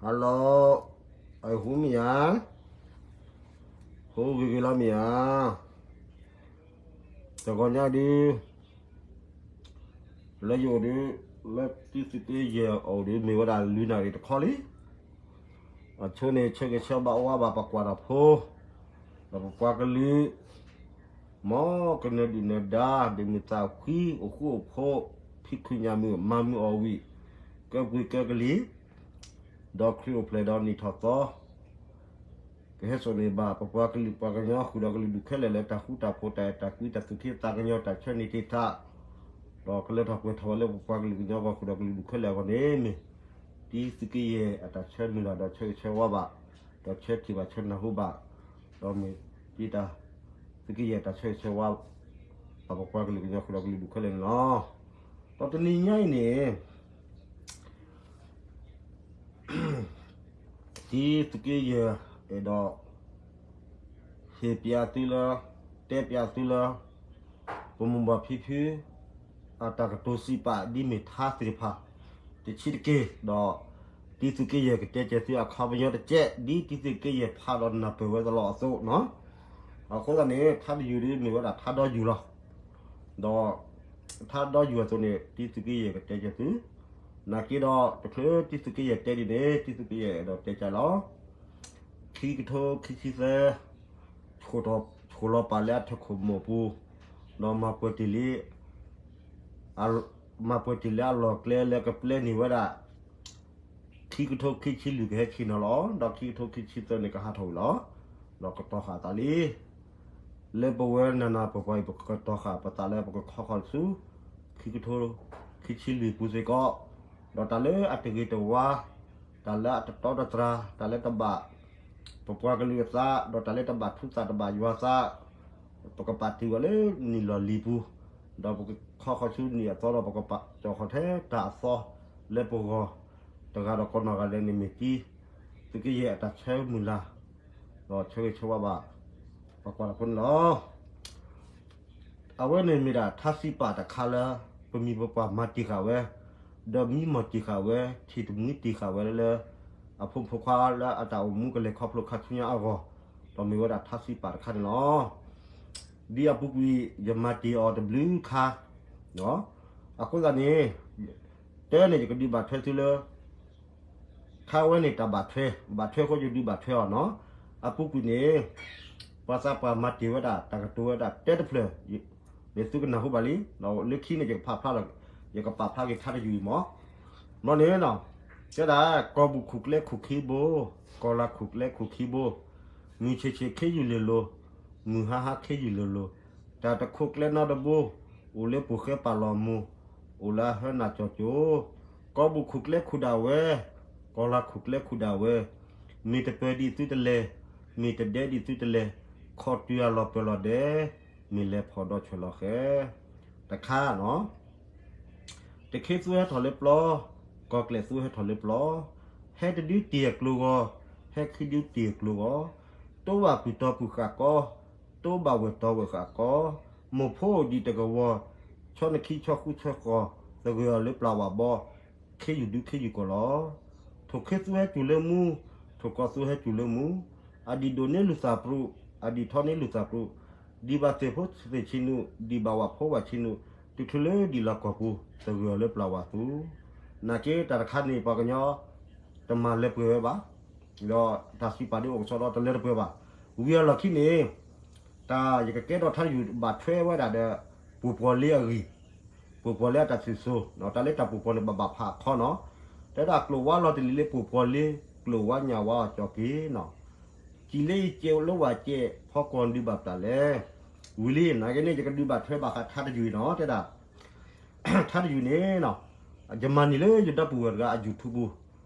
ဟါလီၤ, အဟူမ့ၢ်ဧါ, ဟူဂ့ၤဂ့ၤလီၤမ့ၢ်ဧါ, တဂီၤညါဒုး လၢယအိၣ်ဒုး, လၢတံသုးက့ယဲၢ်အအိၣ်ဒုး မ့ၢ်ဝဲဒၣ်လွံၢ်နၣ်ရံၣ်တခီလံ. အဆိန့ၣ် ဆၢဂ့ၤဆၢဝါဘၣ်အီၤဘၣ်ပှၤကွၢ်တၢ်ဖိ, ဒီးပပှၤကလုာ် မ်ကနၢၤဒုၣ်နၢၤဒါ ဒုးမုာ်သးဖှံ အိၣ်ဃူအိၣ်ဖိး ဖံးခုညၣ်မုာ် မၤမုာ်အီၣ်ဝံၣ် ကဲပှ့ၤကဲကလံၤ, ဒီးခရံာ်အိၣ်ဖျဲၣ်ဒီးနံၣ်ထီၣ်သီ ကဟဲစိာ်န့ၢ်ဘၣ် ပပှၤကလုာ်ပှၤကညီဃုာ်ဒီးကလုာ်ဒူၣ်ခဲလၢာ်လၢတၢ်ဃူတၢ်ဖိး တၢ်အဲၣ်တၢ်ကွံ တၢ်သူၣ်က့သးကညီၤ တၢ်ဆၢန့ၢ်တ့ၢ်သး, ဒီးကလၢထီၣ်ပှဲၤထီၣ်ဝဲလၢပပှၤကလုာ်ကညီအဂီၢ်ဃုာ်ဒီးကလုာ်ဒူၣ်ခဲလၢာ်အဂီၢ်န့ၣ်မ့ၢ် တံသုးက့ယဲၢ်အတၢ်ဆၢမုၢ်လၢ်ဒီးဆၢဂ့ၤဆၢဝါဘၣ်, ဒီးဆၢထံၣ်ဘၣ်ဆၢနၢ်ဟူဘၣ်, ဒီးမ့ၢ်တံတၢ်သုးက့ယဲၢ်အတၢ်ဆၢဂ့ၤဆၢဝါ ဘၣ်ပပှၤကလုာ်ကညီဃုာ်ဒီးကလုာ်ဒူၣ်ခဲလၢာ်န့ၣ်လီၤ. ဒီးတနံၤညါအံၤန့ၣ် တံသုးက့ယဲၢ် အဲၣ်ဒိး ဟ့ၣ်ပျးသုလၢ တဲပျးသုလၢ ပမိၢ်ပၢ်ဖံဖု အတၢ်ကတိၤစံးပာ်ဒ်မ့ၢ်ထါသ့ၣ်တဖၣ် တဆံးတက့ၢ်, ဒီးတံသုးက့ယဲၢ်ကတဲကဲၤသုအခီပညီတကဲး ဒ်တံသုးက့ယဲၢ်ဖးဒီးနၢ်ပၢၢ်ဝဲတလီၤအသိးနီၤ. အဃိသတးန့ၣ် ထါတယုၢ်ဒ်မ့ၢ်ဝဲဒၣ်ထါဒီယူၢ်လီၤ. ဒီးထါဒီယူၢ်အသိးန့ၣ် တံသုးက့ယဲၢ်ကတဲကဲၤသု, နာ်က့ဒီး တချုးတံသုးက့ယဲၢ်တဲဒ်န့ၣ် တံသုးက့ယဲၢ်အဲၣ်ဒိးတဲကဲၤလီၤ. ခံကထိခံဆံသၢ ဆိၣ်လီၤပာ်လၢအထၢၣ်ခိၣ်မိၢ်ပူၤ, ဒီးမၤပှဲၤတ့ၢ်လံ မၤပှဲၤတ့ၢ်လၢအလီၢ်ကျဲလၢကပျဲန့ၢ်ဝဲဒၣ် ခံကထိခံဆံလွံၢ်ကဟဲဆ့ၣ်နီၤလီၤ, ဒီးခံကထိခံဆံသၢန့ၣ်ကဟးထီၣ်ဝံၤလီၤ. ဒီးကတီၤဃာ်အသးလံ. လၢပဝဲနၤနၤပှၤပှၤအံၤ ပကတီၤဃာ်ပသးလၢပကခီဃီၤဆူ ခံကထိခံဆံလွံၢ်ပူၤစ့ၢ်ကီး, ဒီးတၢ်လၢအတဂ့ၤတဝါ, တၢ်လၢအတတီတတြၢ်, တၢ်လၢတဘၣ် ပပှၤကလုာ်အသး, ဒီးတၢ်လၢတဘၣ်ထူသးတဘၣ်ယွၤသး, ပကပာ်တ့ၢ်ဝဲလၢနံၣ်လီၢ်လံၤပူၤ, ဒီးပကခီဃီၤဆူနံၣ်အသီဒီး ပကပာ်ကၠီၣ်ဃီၤထဲတၢ်အသီလၢပဂီၢ် တဂၤဒီးကိးနီၢ်ဂၤဒဲးန့ၣ်မ့ၢ်တံသုးက့ယဲၢ်အတၢ်ဆၢမုၢ်လၢ် ဒီးဆၢဂ့ၤဆၢဝါဘၣ် ပှၤကွၢ်တၢ်ဖိန့ၣ်လီၤ. အဝဲန့ၣ်မ့ၢ်ဒၣ်ထါစံးပာ်တခါလၢ ပမိၢ်ပပၢ်မၤတ့ၢ်ဃာ်ဝဲ, ဒီးမံမီၢ်တ့ၢ်ဃာ်ဝဲ, ထံၣ်တမှံတ့ၢ်ဃာ်ဝဲလၢ အဖိမုၣ်ဖိခွါလၢအတၢ်အိၣ်မူကလဲၤခီဖျိခါဆူညါအဂီၢ်, ဒီးမ့ၢ်ဝဲဒၣ်ထါစံးပာ်တခါန့ၣ်လီၤ. ဒ်အပူၤကွံာ် ယမၤတ့ၢ်အီၤတဘျုးခါ, အဃိသတးန့ၣ် တၢန့ၣ် ယကဒုးဘၣ်ထွဲသုလၢ ခါဝဲန့ၣ်တၢ်ဘၣ်ထွဲ, ဘၣ်ထွဲအဃိယဒုးဘၣ်ထွဲအီၤနီၤ. အပူၤကွံာ်န့ၣ် ပှၤသးပှၢ်မၤတ့ၢ်ဝဲဒၣ် တၢ်ကတိၤဝဲဒၣ်တဲတဖျၢၣ်, မ့ၢ်သုကနၢ်ဟူဘၣ်လံ, ဒီးလၢခံန့ၣ် ယကဖးဖျါလီၤ, ယကပာ်ဖျါက့ၤထါတယုၢ်အံၤမး. ဘျီန့ၣ် တဲဒၣ် ကီၢ်ဘူၣ်ခိၣ်ကျဲခိၣ်ခံဘိ, ကီၢ်လၤခိၣ်ကျဲခိၣ်ခံဘိ, မုၢ်ဆ့ၣ်ဆ့ၣ်ခ့ယုၢ်လ့ၤလိၤ, မုၢ်ဟါဟါခ့ယုၢ်လ့ၤလိၤ, တၢ်တခိးကျဲနီတဘိ, အိၣ်လၢပိၢ်ဃဲပာ်လီၤမူ, အိၣ်လၢအဟၢနၢ်ကၠီၣ်ကၠိ, ကီၢ်ဘူၣ်ခိၣ်ကျဲခိၣ်ဒၣ်ဝဲ, ကီၢ်လၤခိၣ်ကျဲခိၣ်ဒၣ်ဝဲ, မ့ၢ်တပၢၤဒံးသုတလဲၤ, မ့ၢ်တဒဲဒံးသုတလဲၤ, ခီၣ်တုၤအလီၢ်ပၢၢ်လီၤဒဲး, မ့ၢ်လဲၤဖီၣ်ဒီးဆၢၣ်လီၤဃဲၤ, တခါနီၤ တခ့သူဟဲထီၣ်လၢပျီ, ကီၢ်ကျဲၢ်သူဟဲထီၣ်လၢပျီ, ဟဲတဒုတံၢ်အကျိၤဂီၤ, ဟဲခံဒုတံၢ်အကျိၤဂီၤ, တိဘၣ်ပုၢ်တီပုၢ်ဃာ်ကီ, တိဘၣ်ဝဲၢ်တီဝဲၢ်ဃာ်ကီ, မိၢ်ဖိအိၣ်ဒံးတကဝီၤ, ဆီနခံဆီဃူဆီဃီၤ, သဂၢၢ်အီၤလၢပျၢ်ဝၣ်ဘီ, ခ့ယုၢ်ဒုခ့ယုၢ်ကီၢ်လီၤ. ထိၣ်ခ့သူဟဲစူၤလၢမူ, ထိၣ်ကီၢ်သူဟဲစူၤလၢမူ, အဒံၣ်ဒိၣ်န့ၢ်လုၢ်သၣ်ပြူး, အဒံၣ်ထီန့ၢ်လုၢ်သၣ်ပြူး, ဒံၣ်ဘၣ်သ့ၣ်ဖိသ့ၣ်ဆံနုာ်, ဒံၣ်ဘၣ်ဝၣ်ဖိဝၣ်ဆံနုာ်, တချုးလၢဒံၣ်လီၤကီၢ်ပူၤ, သဂၢၢ်အီၤလၢပျၢ်ဝၣ်သူ, နာ်က့တၢ်တခါန့ၣ် ပှၤကညီ တမၤလၢပှဲၤဝဲဘၣ်, ဒီးတၢ်စံးပာ်ဒ်အိၣ်ကစီဒီတလၢတပှဲၤဘၣ်. ဝံၤအလီၢ်ခံန့ၣ် တၢ်ယကကဲထီၣ်ထါတယုၢ်ဘၣ်ထွဲဝဲဒၣ်ဒီး ပှိၤပှီၤလ့အဂ့ၢ်, ပှိၤပှီၤလ့အတၢ်စံၣ်စိၤ, တၢ်လၢတၢ်ပှိၤပှီၤန့ၣ် ဘၣ်ဘၣ်ဖးအခီနီၤ, တဲဒၣ်ကျိာ်ဝါလီၤတလံၤလၢပှိၤပှီၤလ့, ကျိာ်ဝါညၣ်ဝါအီၤကၠီၣ်က့ၤနီၤ, စံးလၢယကဲလၢဝၣ်ကဲဖီကွီၢ်ဒုးဘၣ်ပျၢ်လဲၣ်, ဝံၤလံ နာ်က့န့ၣ် ယကဒုးဘၣ်ထွဲဘၣ်ဃးထါတယုၢ်အံၤနီၤ, တဲဒၣ် ထါတယုၢ်န့ၣ်နီၤ, ယမၤန့ၢ်လၢယဒီပုၢ်ဝဲၢ်တဂၤအ YouTube ပူၤ,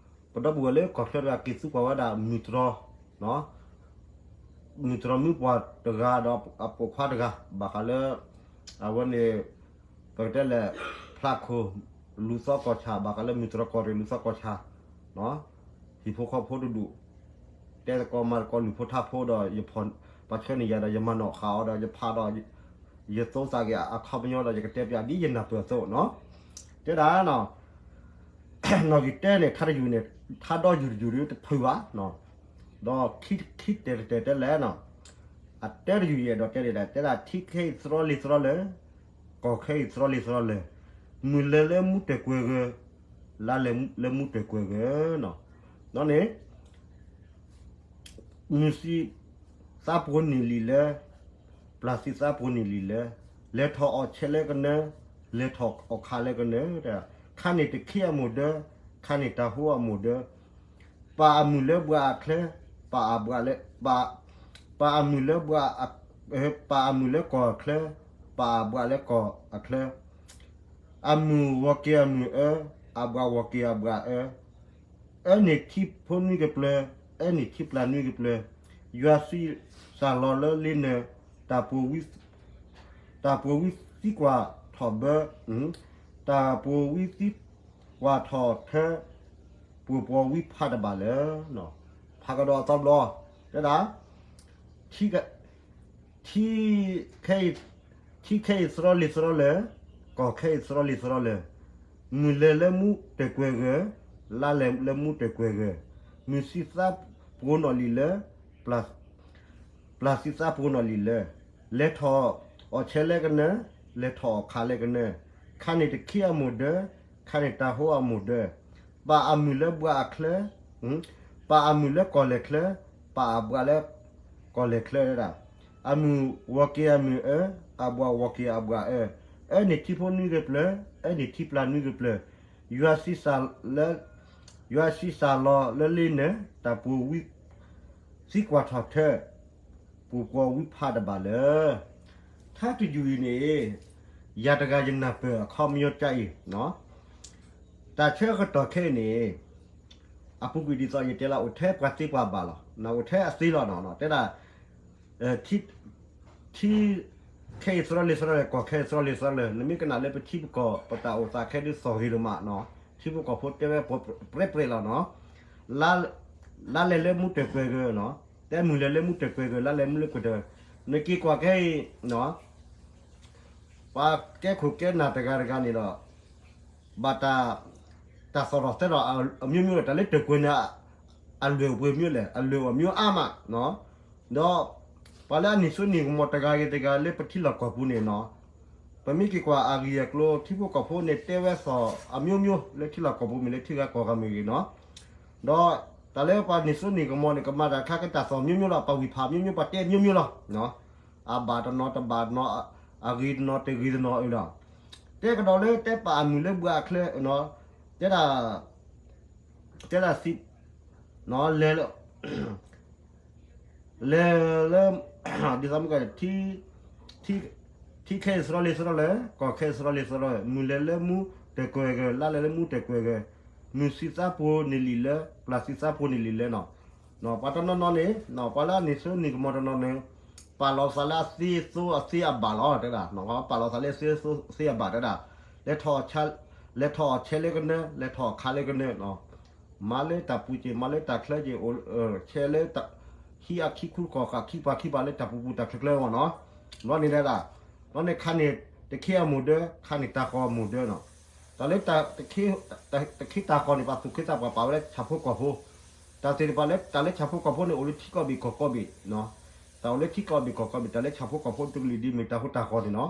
ပဒီပုၢ်ဝဲၢ်လၢကီၢ်ချၢတဂၤက့ၤသူကွၢ်ဝဲဒၣ်မုၢ်တြီၤ, မုၢ်တြီၤမုၢ်ပှၢ်တဂၤဒီးအပိာ်ခွါတဂၤ ဘၣ်ဃးလၢ အဝဲန့ၣ် ပကတဲလဲၣ် ဖျးခိၣ် လူၤသီကီၢ်ဆၣ် ဘၣ်ဃးလၢမုၢ်တြီၤကီၢ်ရ့ၣ်လူၤသီကီၢ်ဆၣ် ဟံၣ်ဖိဃီဖိတဒူၣ် တဲသကိးမၤသကိးလုၢ်ဖိထါဖိဒီး ယဖီၣ်ပှၤဆှၢန့ၢ်ယၤဒီး ယမၤနီၣ်ဃာ်အီၤဒီး ယဖးဒီး ယသိသးက့ၤအခီပညီဒီး ယကတဲပျးဒ်ယနၢ်ပၢၢ်အသိးနီၤ, တဲဒၣ်နီၤ နီၣ်ဂံၢ်တၢန့ၣ် ထါတယုၢ်န့ၣ် ထါဒီးယူၤတယူၤဒ်တဖုးဘၣ်, ဒီးခံတဲာ်တတဲာ်တဲလဲၣ်နီၤ, အတဲတယူၤယအဲၣ်ဒိးတဲဒၣ် တဲဒၣ်ထံခဲအံၤသရီလံၤသရီလၢာ်, ကီၢ်ခဲအံၤသရီလံၤသရီလၢာ်, မုၢ်လဲၤလၢမူတၢၢ်ကွဲၤဂၢၢ်, လါလဲၤလၢမူတၢၢ်ကွဲၤဂၢၢ်နီၤ, ဒီးန့ၣ် မုၢ်ဆံးသးပှိၤန့ၢ်လံာ်လၢ, ပျၢ်ဆံးသးပှိၤန့ၢ်လံာ်လၢ, လဲၤထီၣ်အီၣ်ဆဲးလၢကနၢ, လဲၤထီၣ်အီၣ်ခးလၢကနၢ, ခါန့ၣ်တခ့အမိၢ်ဒၢ, ခါန့ၣ်တၢ်ဟိအမိၢ်ဒၢ, ပာ်အမုၢ်လၢဘှးအချၢ, ပာ်အဘှးလၢ, ပာ်အမုၢ်လၢဘှး, ပာ်အမုၢ်လၢကီၢ်အချၢ, ပာ်အဘှးလၢကီၢ်အချၢ, အမုၢ်ဂီၤက့ၤအမုၢ်အၢ, အဘှးဂီၤက့ၤအဘှးအၢ, အၢန့ၢ်ထံဖိနွံကပျၢၤ, အၢန့ၢ်ထံပျၢ်နွံကပျၢၤ, ယွၤဆံးစၢ်လီၤလၢလ့နၢၤ, တၢ်ပှိၤဝံသံကွၢ်ထီၣ်ဘၢ, တၢ်ပှိၤဝံသံကွၢ်ထီၣ်ထၢ, ပှိၤပှီၤဝံဖးတဘၣ်လၢၤ, ဖးကဒီးအသီဘျီ, တဲဒၣ် ထံ ထံခဲအံၤသရီလံၤသရီလၢာ်, ကီၢ်ခဲအံၤသရီလံၤသရီလၢာ်, မုၢ်လဲၤလၢမူတၢၢ်ကွဲၤဂၢၢ်, လါလဲၤလၢမူတၢၢ်ကွဲၤဂၢၢ်, မုၢ်ဆံးသးပှိၤနီၣ်လံာ်လၢ, ပျၢ်ဆံးသးပှိၤနီၣ်လံာ်လၢ, လဲၤထီၣ်အီၣ်ဆဲးလၢကနၢ, လဲၤထီၣ်အီၣ်ခးလၢကနၢ, ခါန့ၣ်တခ့အမိၢ်ဒၢ, ခါန့ၣ်တၢ်ဟိအမိၢ်ဒၢ, ပာ်အမုၢ်လၢဘှးအချၢ, ပာ်အမုၢ်လၢကီၢ်လဲၤချၢ, ပာ်အဘှးလၢကီၢ်လဲၤချၢဒၣ်, အမုၢ်ဂီၤက့ၤအမုၢ်အၢ, အဘှးဂီၤက့ၤအဘှးအၢ, အၢန့ၢ်ထံဖိနွံကပျၢၤ, အၢန့ၢ်ထံပျၢ်နွံကပျၢၤ, ယွၤဆံးစၢ်လီၤလၢလ့နၢၤ, တၢ်ပှိၤဝံသံကွၢ်ထီၣ်ထၢ, ပှိၤပှီၤဝံဖးတဘၣ်လၢၤ, ထါတယူၤအံၤန့ၣ်, ယၤတဂၤယနၢ်ပၢၢ်အခီပညီကအံၤ, တၢ်ဆၢကတီၢ်ခဲအံၤန့ၣ်, အပူၤကွံာ်ဒ်သိးယတဲလီၤ အိၣ်ထဲပှၤသ့ပှၤဘၣ်လီၤ, အိၣ်ထဲအသ့လီၤနီၤ, တဲဒၣ် ထံ ထံခဲအံၤသရီလံၤသရီလၢာ်, ကီၢ်ခဲအံၤသရီလံၤသရီလၢာ်, နမ့ၢ်ကနၣ်လၢပထံပကီၢ် ပတၢ်အိၣ်သးခဲဒုးသီၣ်ဂ့ၤဒိၣ်မးနီၤ, ထံဖိကီၢ်ဖိတဲဝဲပြဲပြဲလီၤနီၤ, လါလဲၤလၢမူတၢၢ်ကွဲၤဂၢၢ်နီၤ, တဲမုၢ်လဲၤလၢမူတၢၢ်ကွဲၤဂၢၢ်, လါလဲၤမူလၢကွဲၤတၢၢ်, နက့ၤကွၢ်ခဲအံၤနီၤ ပှၤကဲခိၣ်ကဲနၢ်တဂၤတဂၤန့ၣ်ဒီး, ဘၣ်တၢ်, တၢ်သီၣ်ထီၣ်သဲထီၣ်အမျိုးမျိုးလီၤ, တၢ်လၢတၢၢ်ကွဲၤန့ၣ်, အလွဲၢ်အိၣ်ပှဲၤမျိုးလဲၣ်, အလွဲၢ်အိၣ်မျိုးအါမး, ဒီး, ပှၤလၢအနံၣ်စိနံၣ်ကမီၤတဂၤဂ့ၤတဂၤလၢပထံလီၢ်ကီၢ်ပူၤန့ၣ်နီၤ, ပမ့ၢ်က့ၤကွၢ်အဂ့ၢ်အကျိၤ ထံဖိကီၢ်ဖိန့ၣ်တဲဝဲသီၣ်အမျိုးမျိုး လၢထံလီၢ်ကီၢ်ပူၤမ့ၢ်လၢထံဂၤကီၢ်ဂၤမ့ၢ်ဂ့ၤနီၤ, ဒီးတၢ်လၢပှၤနံၣ်စိနံၣ်ကမီၤန့ၣ် ကမၤတၢ်ခါကတၢ်သီၣ်မျိုးမျိုးလီၤ, ပှၤဝံၢ်ဖးမျိုးမျိုး ပှၤတဲမျိုးမျိုးလီၤ, အဘၣ်တနီၤတဘၣ်တနီၤ, အဂ့ၤတနီၤတဂ့ၤတနီၤအံၤဒီး, တဲကဒီးလၢတဲပာ်အမုၢ်လၢဘှးအချၢ, တဲဒၣ်, တဲဒၣ်စံး, လဲၤလၢ လဲၤလၢ, ဒ်သိးမ့ၢ်ကီး, ထံခဲအံၤသရီလံၤသရီလၢာ်, ကီၢ်ခဲအံၤသရီလံၤသရီလၢာ်, မုၢ်လဲၤလၢမူတၢၢ်ကွဲၤဂၢၢ်, လါလဲၤလၢမူတၢၢ်ကွဲၤဂၢၢ်, မုၢ်ဆံးသးပှိၤန့ၢ်လံာ်လၢ, ပျၢ်ဆံးသးပှိၤန့ၢ်လံာ်လၢနီၤ, ပှၤတနီၤနီၤန့ၣ်, ပှၤလၢအနံၣ်စိနံၣ်ကမီၤတနီၤန့ၣ်, ပာ်လီၤသးလၢအသ့အသိအသ့အဘၣ်လီၤ, တဲဒၣ်, ပာ်လီၤသးလၢအသ့အသိအသ့အဘၣ်တဲဒၣ်, လဲၤထီၣ်အီၣ်ဆဲး, လဲၤထီၣ်အီၣ်ဆဲးလၢကနၢ, လဲၤထီၣ်အီၣ်ခးလၢကနၢ, မၤလၢတၢ်ပူၤက့ၤ မၤလၢတၢ်ချၢက့ၤ, အိၣ်ဆဲးလၢ, ဟံးအခံခူခီၣ်ဃာ်ခံပၤခံပၤလၢတၢ်ပူၤပူၤတၢ်ချၢချၢမ့ၢ်နီၤ, ဘျီန့ၣ်ဒၣ်, ဘျီန့ၣ်ခါန့ၣ်တခ့အမိၢ်ဒၢ, ခါန့ၣ်တၢ်ဃီအမိၢ်ဒၢနီၤ, တၢ်လၢ, တခ့တၢ်ဃီန့ၣ် ပှၤသူၣ်က့သးပှၢ်ပာ်ဝဲလၢဆၣ်ဖိကီၢ်ဖိ, တၢ်သ့ၣ်တဖၣ်လၢတၢ်လၢဆၣ်ဖိကီၢ်ဖိန့ၣ် အိၣ်လၢထံကီၢ်ဘ့ၣ်ကီၢ်ကီၢ်ဘ့ၣ်, တၢ်အိၣ်လၢထံကီၢ်ဘ့ၣ်ကီၢ်ကီၢ်ဘ့ၣ် တၢ်လၢဆၣ်ဖိကီၢ်ဖိတကလုာ်ဒ်မ့ၢ်တၢ်ဃီတၢ်ဃီန့ၣ်နီၤ,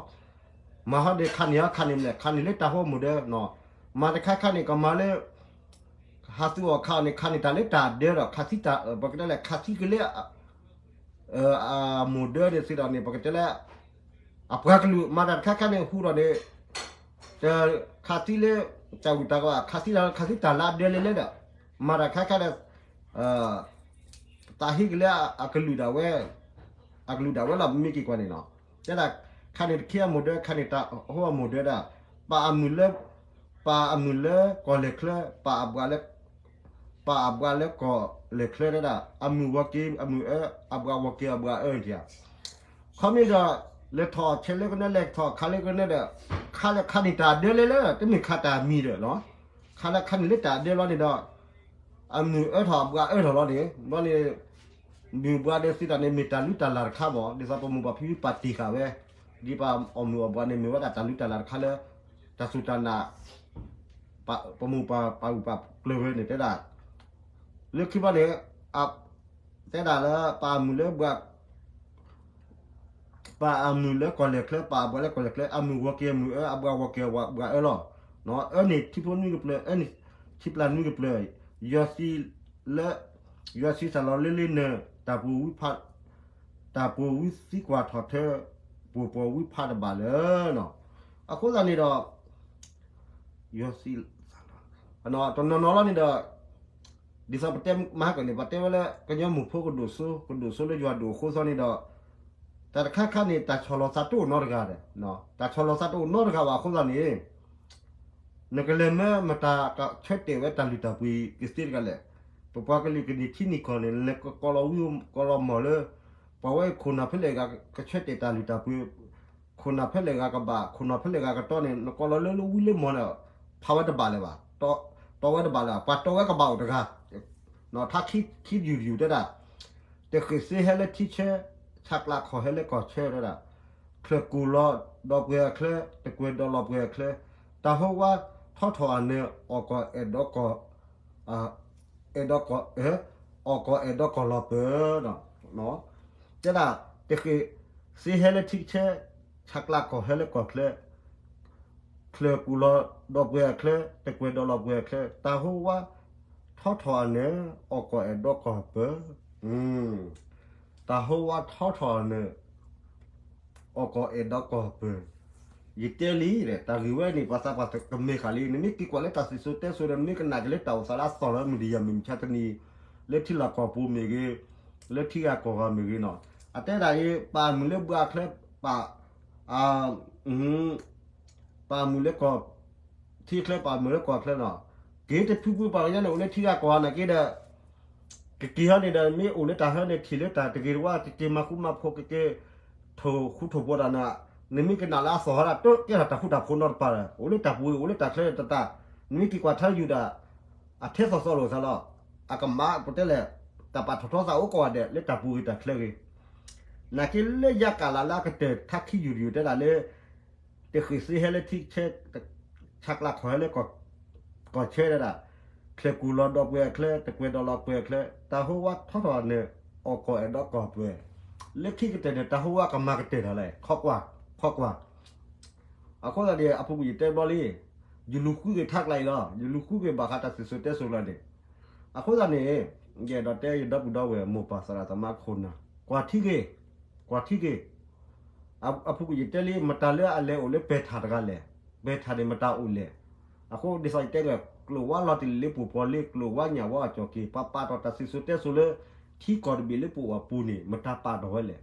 မၤဟီဒီးခါန့ၣ်ဟီခါန့ၣ်မ့ၢ်လဲၣ်, ခါန့ၣ်လၢတၢ်ဃီအမိၢ်ဒၢနီၤ, မၤတခါခါန့ၣ် ကမၤလၢ ဟးသူၣ်အီၣ်ခးအီၣ်န့ၣ် ခါန့ၣ်တၢ်လၢတၢ်ဒၢဒီး ခးသံတၢ်, ပကတဲလၢခးသံကလၢ အမိၢ်ဒၢန့ၣ်သ့ဒီးန့ၣ် ပကတဲလၢ အပှၤကလုာ် မၤတၢ်တခါခါန့ၣ် ဟူဒီးန့ၣ် တခးသံလၢ တၢ်ဂုၤတၢ်ဂီၤ ခးသံတၢ်လၢအဒၢလဲၤလဲၣ်ဒီး မၤတၢ်တခါခါဒီး သးဟ့ကလၢအကလုာ်ဒၣ်ဝဲ, အကလုာ်ဒၣ်ဝဲလီၤ ပမ့ၢ်က့ၤကွၢ်န့ၣ်နီၤ, တဲဒၣ် ခါန့ၣ်တခ့အမိၢ်ဒၢ ခါန့ၣ်တၢ်ဃီအမိၢ်ဒၢဒၣ်, ပာ်အမုၢ်လၢ, ပာ်အမုၢ်လၢကီၢ်လဲၤချၢ, ပာ်အဘှးလၢ ပာ်အဘှးလၢကီၢ်လဲၤချၢတဲဒၣ်, အမုၢ်ဂီၤက့ၤအမုၢ်အၢ, အဘှးဂီၤက့ၤအဘှးအၢန့ၣ်ဧါ, ခီမ့ၢ်ဒီး လဲၤထီၣ်အီၣ်ဆဲးလၢကနၢ လဲၤထီၣ်ခးလၢကနၢဒီး, ခါလၢခါန့ၣ်တၢ်အဒၢလဲၤလဲၣ် တမ့ၢ်ခါတၢ်အမံၤဒီးလီၤ, ခါလၢခါန့ၣ်လၢတၢ်အဒၢလီၤန့ၣ်ဒီး အမုၢ်အၢထီၣ်အဘှးအၢထီၣ်လီၤန့ၣ် ဘျီန့ၣ် မုၢ်ဘှးဒီးသ့တၢ်န့ၣ် မ့ၢ်တၢ်လုၢ်တၢ်လၢ်တခါမး ဒ်သိးပမိၢ်ပၢ်ဖံဖုပာ်တ့ၢ်ဃာ်ဝဲ, ဒ်ပှၤအီၣ်မုၢ်အီၣ်ဘှးန့ၣ် မ့ၢ်ဝဲဒၣ်တၢ်လုၢ်တၢ်လၢ်တခါလၢ တၢ်စူၢ်တၢ်နာ် ပမိၢ်ပၢ်ပာ်ဂၢၢ်ပာ်ကျၢၤဝဲန့ၣ်တဲဒၣ်, လၢခံဘျီန့ၣ် တဲဒၣ်လၢပာ်အမုာ်လၢဘှး ပာ်အမုာ်လၢကီၢ်လဲၢ်ချၢ ပာ်အဘှးလၢကီၢ်လဲၢ်ချၢ အမုာ်ဂီၤက့ၤအမုာ်အၢ အဘှးဂီၤက့ၤအဘှးအၢလီၤ. အၢန့ၣ်ထံဖိနွံကပျၢၤ အၢန့ၣ်ထံပျၢ်နွံကပျၢၤ, ယွၤစံးလၢ ယွၤစံးစၢ်လီၤလၢလ့နၢၤ တၢ်ပူၤဝံဖး တၢ်ပူၤဝံသံကွၢ်ထီၣ်ထၢ ပူၤပှီၤဝံဖးတဘၣ်လၢၤ. အဃိသတးန့ၣ်ဒီး ယွၤစံး တနီၤနီၤလီၤန့ၣ်ဒီး ဒ်သိးပတဲမဟါကၢၣ်န့ၣ် ပတဲဝဲလၢ ကညီမုၢ်ဖိကဒိၣ်စိ ကဒိၣ်စိလၢယွၤဒိၣ်အဃိသတးန့ၣ်ဒီး တၢ်တခါခါန့ၣ် တၢ်ဆီၣ်လီၤသးတအိၣ်နီတဂၤဒီး တၢ်ဆီၣ်လီၤသးတအိၣ်နီတဂၤဘၣ်အဃိသတးန့ၣ် နကလဲၤမၢမတၤကဆၢတဲာ်ဝဲတၢ်လုၢ်တၢ်ပှ့ၤကသ့တဂၤလဲၣ်. ပပှၤကလုာ်ကန့ၢ်ထံန့ၢ်ကီၢ်န့ၣ် နကကိးလီၤဝံကိးလီၤမီၢ်လၢ ပှၤဝဲခိၣ်နၢ်ဖဲလဲၣ်ဂၤကဆၢတဲာ်တၢ်လုၢ်တၢ်ပှ့ၤ ခိၣ်နၢ်ဖဲလဲၣ်ဂၤကဘၣ် ခိၣ်နၢ်ဖဲလဲၣ်ဂၤကတီန့ၣ် နကိးလီၤလၢလၢဝံလၢမီၢ်န့ၣ် ဖးဝဲတဘၣ်လၢၤဘၣ်, တီဝဲတဘၣ်လၢၤဘၣ်, ပှၤတီဝဲကဘၣ်အိၣ်တဂၤ ထါခံယူၢ်တယူၢ်တဲဒၣ် တဃ့ၢ်စ့ဟဲလၢထံဆၢ ဆးကျးခီၣ်ဟဲလၢကီၢ်ဆၢတဲဒၣ် ချၢၣ်ကူၣ်လီၤဒီးပှဲၤအချၢ တကွဲၤဒီးလီၤပှဲၤအချၢ တၢ်ဟိဝါထီထီၣ်အနၢၤ အီၣ်ကီၢ်အဲၣ်ဒိးကီၢ် အဲၣ်ဒိးကီၢ် အီၣ်ကီၢ်အဲၣ်ဒိးကီၢ်လီၤပၢၤ တဲဒၣ် တဃ့ၢ်စ့ဟဲလၢထံဆၢ ဆးကျးခီၣ်ဟဲလၢကီၢ်ချၢ ချၢၣ်ကူၣ်လီၤဒီးပှဲၤအချၢ တကွဲၤဒီးလီၤပှဲၤအချၢ တၢ်ဟိဝါထီထီၣ်အနၢၤ အီၣ်ကီၢ်အဲၣ်ဒိးကီၢ်ပၢၤ တၢ်ဟိဝါထီထီၣ်အနၢၤ အီၣ်ကီၢ်အဲၣ်ဒိးကီၢ်ပၢၤ ယတဲလံ တၢ်ဂ့ၢ်ဝဲန့ၣ် ပှၤသးပှၢ်ကမ့ၢ်ဃာ်လံ နမ့ၢ်က့ၤကွၢ်လၢတၢ်စံၣ်စိၤတဲစိၤဒီး နမ့ၢ်ကနၣ်က့ၤလၢတၢ်အိၣ်သးလၢအသီၣ်လၢမံၤဒံယၤမ့ၢ်မဆါတနံၤ လၢထံလီၢ်ကီၢ်ပူၤမ့ၢ်ဂ့ၤ လၢထံဂၤကီၢ်ဂၤမ့ၢ်ဂ့ၤနီၤ အတဲဒၣ်အံၤ ပာ်မုာ်လၢဘှးချၢ ပာ် ပာ်မုာ်လၢကီၢ် ထံချၢပာ်မုာ်လၢကီၢ်ချၢနီၤ က့ၤတဖုဖုပှၤကညီန့ၣ် အိၣ်လၢထံဂၤကီၢ်ဂၤနာ်က့ဒီး ကက့ၤဟီန့ၣ်ဒီး မ့ၢ်အိၣ်လၢတၢ်ဟၢန့ၣ် ထံၣ်လၢတၢ်တဂ့ၤတဝါ ကက့ၤမၤဃူမၤဖိး ကက့ၤထိၣ်ဃူထိၣ်ဖိးတၢ်န့ၣ် နမ့ၢ်ကနၣ်လၢအသီၣ်ဟီဒၣ် တကဲထီၣ်တၢ်ဃူတၢ်ဖိးနီတပၤဒီး အိၣ်လၢတၢ်ပူၤဂ့ၤ အိၣ်လၢတၢ်ချၢတၢ်တၢ် နမ့ၢ်က့ၤကွၢ်ထါယူၢ်ဒၣ် အထဲသိးသိးလိာ်သးလီၤ အကမၤပတဲလဲၣ် တၢ်ပာ်ထီၣ်ထီသးအိၣ်ကိးဂၤဒဲး လၢတၢ်ပူၤဂ့ၤတၢ်ချၢဂ့ၤ နာ်က့လၢယၤကၢ်လၢ်လၢအကတၢၢ်ထါခံယူၢ်တယူၢ်တဲဒၣ်လၢ တဃ့ၢ်စ့ဟဲလၢထံဆၢ ဆးကျးခီၣ်ဟဲလၢ ကီၢ်ဆၢဒၣ် ချၢၣ်ကူၣ်လီၤဒီးပှဲၤအချၢ တကွဲၤဒီးလီၤပှဲၤအချၢ တၢ်ဟိဝါထီထီၣ်န့ၣ် အီၣ်ကီၢ်အဲၣ်ဒိးကီၢ်ပၢၤ လၢခံကတၢၢ်န့ၣ် တၢ်ဟိဝါကမၤကတၢၢ်တၢ်လဲၣ် ခီကွၢ် ခီကွၢ် အဃိသတးန့ၣ် အပူၤကွံာ်ယတဲဘျီလံ ယလူၤဃုက့ၤထါကျါအံၤလီၤ ယလူၤဃုက့ၤဘၣ်ဃးတၢ်စံၣ်စိၤတဲစိၤလီၤန့ၣ် အဃိသတးန့ၣ် ယအဲၣ်ဒိးတဲယဒီပုၢ်ဒီဝဲၢ်မိၢ်ပၢ်သရၣ်သမါခိၣ်နၢ် ကွၢ်ထံဂ့ၤ ကွၢ်ထံဂ့ၤ အပူၤကွံာ်ယတဲလံ မတၤလၢအလဲၤအိၣ်လၢပဲာ်ထၣ်တဂၤလဲၣ်, ပဲာ်ထၣ်န့ၣ်မတၤအိၣ်လဲၣ်. အဃိဒ်သိးယတဲက့ၤ ကျိာ်ဝါလီၤတံၢ်လံလၢပှိၢ်ပီၤလံ ကျိာ်ဝါညၣ်ဝါအကၠီၣ်က့ၤ ပှၤပာ်ထီၣ်တၢ်စံၣ်စိၤတဲစိၤလၢ ထံကီၢ်တဘ့ၣ်လၢပအိၣ်အပူၤန့ၣ် မတၤပာ်ထီၣ်ဝဲလဲၣ်.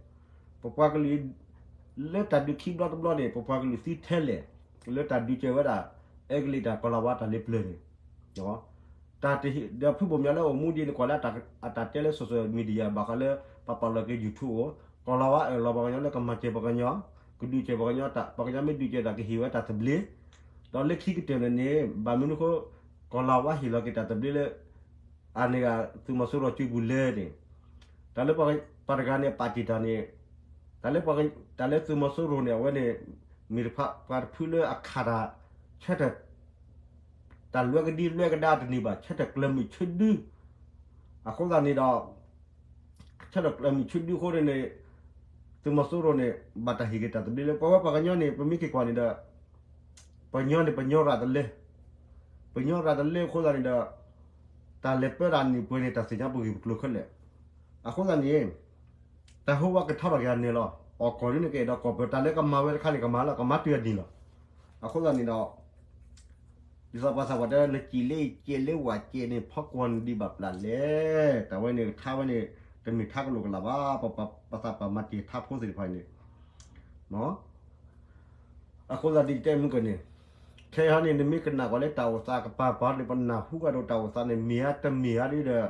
ပပှၤကလုာ် လၢတၢ်ဒုးခံဘျီတဘျီန့ၣ် ပပှၤကလုာ်သံထဲလဲၣ် လၢတၢ်ဒုးကဲဝဲဒၣ် အဲကလံးတၢ်ကီၤလၤဝါတၢ်လ့ပျၢၤန့ၣ် တၢ်တဟ့ၣ်ဒီးဖုဘိၣ်မၠးလၢအိၣ်မူဒ်န့ၣ် ကွၢ်လၢအတၢ်တဲလၢ social media ဘၣ်ဃးလၢ ပပာ်လီၤက့ၤ YouTube အိၣ် ကီၤလၤဝါအၢၣ်လီၤပှၤကညီလၢကမၤစၢၤပှၤကညီ ကဒုးစၢၤပှၤကညီ ပှၤကညီမ့ၢ်ဒုးစၢၤတၢ်ကဟ့ၣ်ဝဲတၢ်သဘျ့ ဒီးလၢခံကတၢၢ်န့ၣ်န့ၣ် ဘၣ်မနုၤအဃိ ကီၤလၤဝါဟ့ၣ်လီၤက့ၤတၢ်သဘျ့လၢ အန့ၣ်ဂ့ၤ သုးမီၤစိရိၤစုပူၤလဲၣ်န့ၣ် တၢ်လၢပှၤတဂၤန့ၣ် ပာ်တ့ၢ်တၢ်န့ၣ် တၢ်လၢ တၢ်လၢသုးမီၤစိရိၤန့ၣ် အဝဲန့ၣ် မ့ၢ်တဖၣ်ပှၤတဖုလၢအခးတၢ် ဆၢထၢၣ် တၢ်လွဲကဒံလွဲကဒါတန့ၢ်ဘၣ် ဆၢထၢၣ်ကျၢၤမုၢ်ဆၢဒု အဃိသတးန့ၣ်ဒီး ဆၢထၢၣ်ကျၢၤမုၢ်ဆၢဒုအဃိန့ၣ်န့ၣ် သုးမီၤစိရိၤန့ၣ် ဘၣ်တၢ်ဟ့ၣ်က့ၤတၢ်သဘျ့လၢ ပဝဲပှၤကညီန့ၣ် ပမ့ၢ်က့ၤကွၢ်န့ၣ်ဒီး ပှၤကညီန့ၣ် ပှၤကညီရၤတလၢ ပှၤကညီရၤတလၢအဃိသတးန့ၣ်ဒီး တၢ်လဲၤပၢတၢ်န့ၣ်ပှဲၤန့ၣ် တၢ်သ့ၣ်ညါပဂ့ၢ်ပကျိၤခဲလၢာ် အဃိသတးန့ၣ် တၢ်ဟိဝါကထီထီၣ်က့ၤအနၢၤလီၤ. အီၣ်ကီၢ်ဒ်န့ၣ်ကအဲၣ်ဒိးကီၢ်ပၢၤ တၢ်လၢကမၤဝဲတခါန့ၣ် ကမၤလီၤ ကမၤတုၤအနံၤလီၤ. အဃိသတးန့ၣ်ဒီး ဒ်သိးပှၤသးပှၢ်တဲ နစံၣ်လၢယစဲးလၢဝၣ်စဲးန့ၣ် ဖီကွီၢ်နဒံးဘၣ်ပျၢ်လဲၣ်. တၢ်ဝဲန့ၣ် ထါဝဲန့ၣ် တမ့ၢ်ထါကလိာ်ကလာ်ဘၣ် ပှၤသးပှၢ်မၤတ့ၢ်ထါဖိသ့ၣ်တဖၣ်န့ၣ် အဃိသတးဒ်ယတဲမုၢ်ကန့ၣ် ခဲအံၤဟီန့ၣ် နမ့ၢ်ကနၣ်ကွၢ်လၢတၢ်အိၣ်သးကပၤပၤန့ၣ် ပနၢ်ဟူကဒီးတၢ်အိၣ်သးန့ၣ် မ့ၢ်ဧါတမ့ၢ်ဧါဒ်ဒီး တၢ်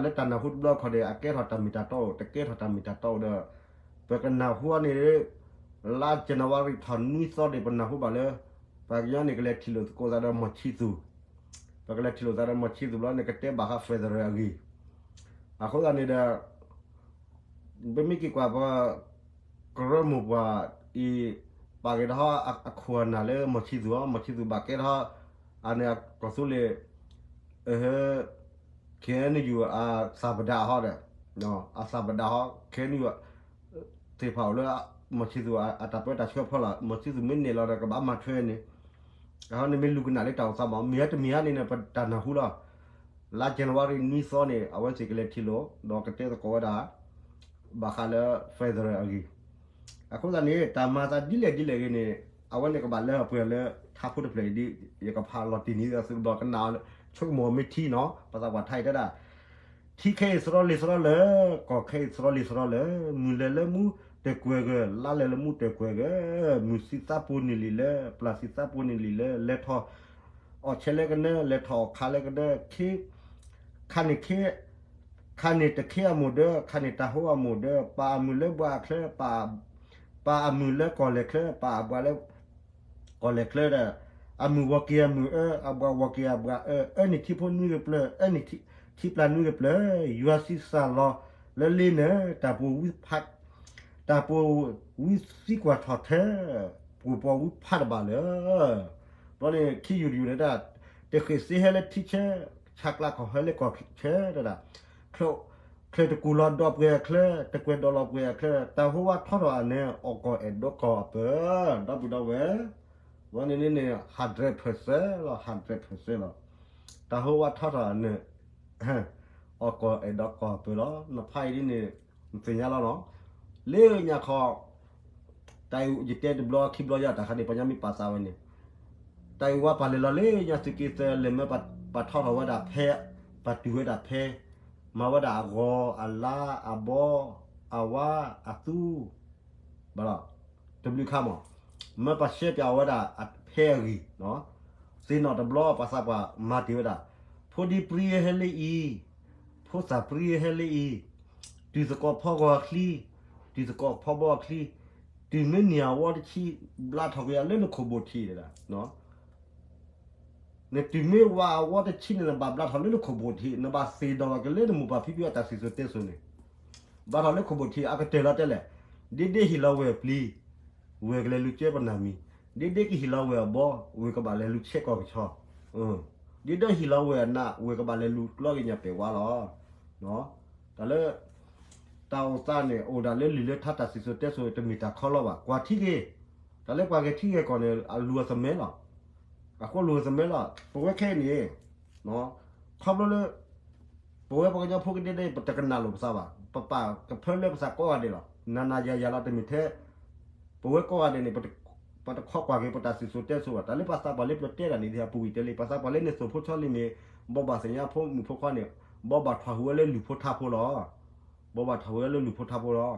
လၢတၢ်နၢ်ဟူတဘျီခီၣ်ဒီး အကဲထီၣ်တၢ်မ့ၢ်တၢ်တီအိၣ် တကဲထီၣ်တၢ်မ့ၢ်တၢ်တီအိၣ်ဒီး ပကနၢ်ဟူန့ၣ် လါ January ထီၣ်နွံသီန့ၣ် ပနၢ်ဟူဘၣ်လၢ ပှၤကညီန့ၣ် ကလဲၤထံၣ်လိာ်သကိးသးဒီးမီၢ်ဆံသူၣ် ပကလဲၤထံၣ်လိာ်သးဒီးမီၢ်ဆံသူၣ်ဘျီန့ၣ် ကတဲဘၣ်ဃး federal အဂ့ၢ် အဃိသတးန့ၣ်ဒီး ပမ့ၢ်က့ၤကွၢ်ပှၤ ကရၢမိၢ်ပှၢ်အံၤ ပာ်က့ၤဒီးအခိၣ်အနၢ်လၢမီၢ်ဆံသူၣ်အီၤ မီၢ်ဆံသူၣ်ဘၣ်ကဲထီၣ် အန့ၣ်ကီၢ်သူလ့ၤ အဟဲ ခ ခဲအံၤ အသးပဒါဟီဒီး အသးပဒါဟီ ခဲအံၤ သ့ၣ်ဖးအိၣ်လၢ မီၤဆံသူးအတၢ်ပၢတၢ်ဆှၢဖီလာ် မီၤဆံသူးမ့ၢ်နဲၣ်လီၤဒီး ကဘၣ်မၤထွဲန့ၣ်, အဃိန့ၣ်မ့ၢ်လူၤကနၣ်လၢတၢ်အိၣ်သးမး မ့ၢ်ဟဲတမ့ၢ်ဟဲန့ၣ်န့ၣ် ပတၢ်နၢ်ဟူလီၤ. လါ January နွံသီန့ၣ် အဝဲသ့ၣ်ကလဲၤထံၣ်လိာ် ဒီးကတဲသကိးဝဲဒၣ် ဘၣ်ဃးလၢ federal အဂ့ၢ်, အဃိသတးန့ၣ် တၢ်မၤသးဒ်လဲၣ်ဒ်လဲၣ်ဂ့ၤန့ၣ် အဝဲန့ၣ်ကဘၣ်လၢအပှဲၤလၢထါဖိတဖျၢၣ်အံၤဒ် ယကဖးလီၤတံၢ်န့ၣ် သုကဘၣ်ကနၣ် ဆိကမိၣ်မ့ၢ်ထံနီၤ ပသးပှၢ်ထါအံၤတဲဒၣ် ထံခဲအံၤသရီလံၤသရီလၢာ်, ကီၢ်ခဲအံၤသရီလံၤသရီလၢာ်, မုၢ်လဲၤလၢမူတကွဲၤဂၢၢ်, လါလဲၤလၢမူတကွဲၤဂၢၢ်, မုၢ်ဆံးသးပူၤန့ၢ်လံလၢာ်, ပျၢ်ဆံးသးပူၤန့ၢ်လံလၢာ်, လဲၤထီၣ်အီၣ်ဆဲးလၢကဒၢ, လဲၤထီၣ်အီၣ်ခးလၢကဒၢ, ခါန့ၣ်ခ့, ခါန့ၣ်တခ့အမိၢ်ဒၢ, ခါန့ၣ်တၢ်ဟိအမိၢ်ဒၢ, ပာ်အမုၢ်လၢဘှါအချၢ, ပာ်အမုၢ်လၢကီၢ်လဲၤချၢ, ပာ်အဘှါလၢ ကီၢ်လဲၤချၢဒီး, အမုၢ်ဝီၤက့ၤအမုၢ်အၢ, အဘှါဝီၤက့ၤအဘှါအၢ, အၢန့ၣ်ထံဖိနွံကပျၢၤ, အၢန့ၣ်ထံပျၢ်နွံကပျၢၤ, ယွၤဆံးစၢ်လီၤလၢလ့နၢၤ, တၢ်ပှိၤဝံဖး, တၢ်ပှိၤဝံသံကွၢ်ထီၣ်ထၢ, ပှိၤပှီၤဝံဖးတဘၣ်လၢၤ. ဘျီန့ၣ် ခံယူၤတယူၤန့ၣ်ဒၣ်, တဃ့ၢ်စ့ဟဲလၢထံဆၢ, ဆးကျးကီၢ်ဟဲလၢကီၢ်ဆၢတဒၣ်, ချၢၣ်တကူၣ်လီၤဒီးပှဲၤအချၢ, တကွဲးဒီးလီၤပှဲၤအချၢ, တၢ်ဟိဝါထီထီၣ်အနၢၤ, အီၣ်ကီၢ်အဲၣ်ဒိးကီၢ်အပၢၤ, ဒီပုၢ်ဒီဝဲၢ်, ဝဲန့ၣ်န့ၣ်န့ၣ် hundred percent လီၤ, hundred percent လီၤ. တၢ်ဟိဝါထီထီၣ်အနၢၤ, အီၣ်ကီၢ်အဲၣ်ဒိးကီၢ်အပၢၤလီၤ. နဖးအံၤဒ်န့ၣ် နသ့ၣ်ညါလီၤနီၤ. လၢညါခီ တၢ်အံၤယတဲတဘျီခံဘျီယၤ တၢ်ခါန့ၣ် ပှၤညီမ့ၢ်ပာ်သးဝဲန့ၣ်, တၢ်အံၤဝဲပာ်လဲၤလီၤလၢညါသုးက့သၢလဲၤမၢပာ်ထီထီၣ်ဝဲဒၣ်ဖဲ, ပာ်တုၤဝဲဒၣ်ဖဲ, မၤဝဲဒၣ်အဂီၤ, အလါ, အဘီ, အဝါ, အသူ, ဘၣ်လီၤ, တဘျုးခါမး, မၢပာ်ရှဲပၠးအီၤဝဲဒၣ်ဖဲအဂံၢ်, သ့ၣ်နီၣ်တဘျီ ပှၤသးပှၢ်မၤတ့ၢ်ဝဲဒၣ်, ဖိဒံပြံဟဲလၢအံၤ, ဖိသၣ်ပြံဟဲလၢအံၤ, တုၤသကိးဖီဂီၤအချံ, တုၤသကိးဖီဘီအချံ, တုၤမ့ၢ်နံၤအဝီတဆံ ဘျါထီၣ်က့ၤအလၢနခိၣ်ဘိၣ်ထံးဒၣ်, နတုၤမ့ၢ်ဝါအဝီတဆံန့ၣ် နဘၣ်ဘျါထီၣ်လၢနခိၣ်ဘိၣ်ထံး, နဘၣ်သ့ၣ်ဒီးက့ၤလၢနမိၢ်ပၢ်ဖံဖုအတၢ်စံၣ်စိၤတဲစိၤန့ၣ်, ဘျါထီၣ်လၢခိၣ်ဘိၣ်ထံး အကတၢၢ်လီၤတဲလဲၣ်, ဒ့ဒ့ဟ့ၣ်လီၤဝဲၢ်အပျံၤ, ဝဲၢ်ကလဲၤလူၤကၢပနၢ်မံၤ, ဒ့ဒ့ကဟ့ၣ်လီၤဝဲၢ်အဘီ, ဝဲၢ်ကဘၣ်လဲၤလူၤဆဲးကီၢ်ကဆီ, ဒ့ဒ့ဟ့ၣ်လီၤဝဲၢ်အနး, ဝဲၢ်ကဘၣ်လဲၤလူၤကျီက့ၤညၣ်ပဲာ်ဝါလီၤ. တၢ်လၢ တၢ်အိၣ်သးန့ၣ် အိၣ်ဒၣ်လၢလံာ်လၢထါတၢ်စံၣ်စိၤတဲစိၤ တမ့ၢ်တၢ်ခီလီဘၣ်. ကွၢ်ထံဂ့ၤ, တၢ်လၢပှၤဂဲၤထံဂဲၤကီၢ်န့ၣ် အလူၤအသမၢလီၤ. အဃိလူၤအသမၢလီၤ. ပဝဲခဲအံၤန့ၣ် ခီဖျိလၢ ပဝဲပှၤကညီဖိကဒဲဒဲ ပတကနၣ်လိာ်ပသးဘၣ်. ပပာ်ကဖၢလၢပသးကိးဂၤဒဲးလီၤ. နၤနၤယၤယၤလီၤ တမ့ၢ်ထဲ ပဝဲကိးဂၤဒဲးန့ၣ် ပတခီကွၢ်က့ၤပတၢ်စံၣ်စိၤတဲစိၤဘၣ်. တၢ်လၢပှၤသးပှၢ်လၢပျၢၤတဲတၢ်န့ၣ် ဒ်အပူၤကွံာ်တဲလံ, ပှၤသးပှၢ်လၢနသိၣ်ဖိဆီလံမ့ၢ် ဘိးဘၣ်သ့ၣ်ညါဖိမုၣ်ဖိခွါန့ၣ် ဘိးဘၣ်ထွၣ်ဟူးဝဲလၢလူၢ်ဖိထါဖိလီၤ. ဘိးဘၣ်ထွၣ်ဟူးဝဲလၢလူၢ်ဖိထါဖိလီၤ.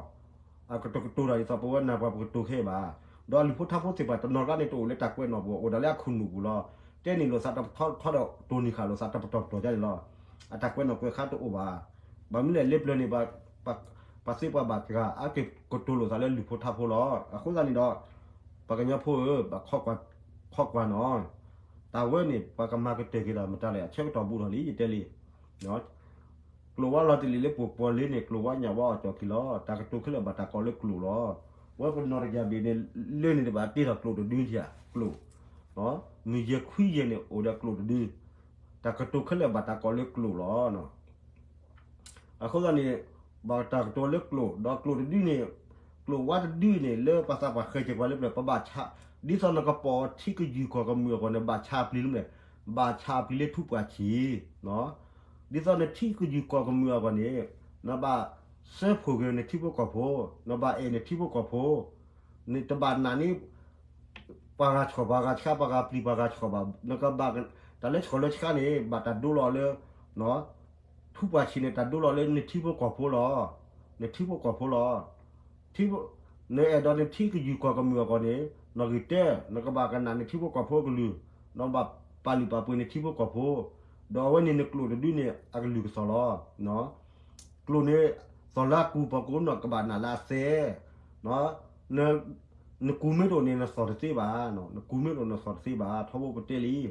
အကတကတိၤတၢ်ဒ်သိးပဝဲနၤပှၤပကတိၤခဲအံၤဘၣ်. ဒီးအလူၢ်ဖိထါဖိသ့ၣ်တဖၣ် တနီၤကျါန့ၣ် တအိၣ်လၢတၢ်ကွဲးနီၣ်ပူၤ အိၣ်ဒၣ်လၢအခိၣ်နူာ်ပူၤလီၤ. တဲန့ၢ်လိာ်သးတပတီၢ်ထီဒီး တိၢ်နီၣ်ဃာ်လိာ်သးတပတီၢ်ပတီၢ်ဒ်န့ၣ်လီၤ. အတၢ်ကွဲးနီၣ်ကွဲးဃါတအိၣ်ဘၣ်. ဘၣ်မနုၤလဲၣ် လၢပျၢၤန့ၣ် ပှၤသ့ပှၤဘၣ်တဂၤ အက့ၤကတိၤလိာ်သးလၢလူၢ်ဖိထါဖိလီၤ. အဃိသတးန့ၣ်ဒီး ပှၤကညီဖိဧၢ, ဘၣ်ခီကွၢ်နီၤ. တၢ်ဝဲန့ၣ် ပှၤကမၤကတၢၢ်က့ၤဒီးမတၤလဲၣ်, အဆၢကတီၢ်ဘူးထီၣ်လံ ယတဲလံ. ကျိာ်ဝါလီၤတလံၤလၢပှိၤပှီၤလ့န့ၣ် ကျိာ်ဝါညၣ်ဝါအီၣ်ကၠီၣ်ခံလီၤ. တၢ်ကတိၤခဲလၢာ်ဘၣ်တၢ်ကိးလၢကျိာ်လီၤ. ဝဲပနီၢ်တယၢ်ဘ့ၣ်န့ၣ် လၢန့ၣ်တဘၣ်တ့ထီၣ်ကျိာ်တဒုထံဧါ, ကျိာ် မုၢ်ယဲၢ်ခွံယဲၢ်န့ၣ် အိၣ်ဒီးကျိာ်တဒု. တၢ်ကတိၤခဲလၢာ်ဘၣ်တၢ်ကိးလၢကျိာ်လီၤ. အဃိသတးန့ၣ် ဘၣ်တၢ်ကတိၤလၢကျိာ်, ဒီးကျိာ်တဒုန့ၣ် ကျိာ်ဝါတဒုန့ၣ် လၢပှၤသးပှၢ်ဃဲၤစၢၤပှၤလၢပျၢၤ ပဘၣ်ဆါ, ဒ်သိးနကပိာ်ထံကယုၢ်ကီၢ်ကမုာ်အဂီၢ်န့ၣ် ဘၣ်ဆါအပျံၤလၢမနုၤလဲၣ်, ဘၣ်ဆါအပျံၤလၢထူပှၢ်ဆံး. ဒ်သိးနထံကယုၢ်ကီၢ်ကမုာ်အဂီၢ်န့ၣ် နဘၣ်စၢဖှိၣ်က့ၤနထံဖိကီၢ်ဖိ, နဘၣ်အဲၣ်နထံဖိကီၢ်ဖိ, နတဘၣ်နာ်န့ၢ် ပှၤဂၤဆှီၣ်ပှၤဂၤဆှါ ပှၤဂၤပျံၤပှၤဂၤဆှီၣ်ဘၣ်. နကဘၣ် တၢ်လၢဆှီၣ်လၢဆှါန့ၣ် ဘၣ်တၢ်ဒိလီၤလၢ ထူပှၢ်ဆံးန့ၣ် တၢ်ဒိလီၤလၢနထံဖိကီၢ်ဖိလီၤ. နထံဖိကီၢ်ဖိလီၤ. နအဲၣ်ဒိးနထံကယုၢ်ကီၢ်ကမုာ်အဂီၢ်န့ၣ် နီၣ်ဂံၢ်တၢ, နကဘၣ်ကနၣ်နထံဖိကီၢ်ဖိအကလုၢ်, နဘၣ်ပာ်လုၢ်ပာ်ပှ့ၤနထံဖိကီၢ်ဖိ, ဒီးအဝဲန့ၣ်နကျိာ်တဒုန့ၣ် အကလုၢ်ကသီၣ်လီၤ. ကျိာ်န့ၣ် သီၣ်လၢအကူၢ် ပှၤကိးနီၢ်ကဘၣ်နာ်လၢအသဲ, နကူၢ်မ့ၢ်တအိၣ်န့ၣ် နသီၣ်တသ့ဘၣ်, နကူၢ်မ့ၢ်တအိၣ်နသီၣ်တသ့ဘၣ်, ထီဘိပတဲလံ.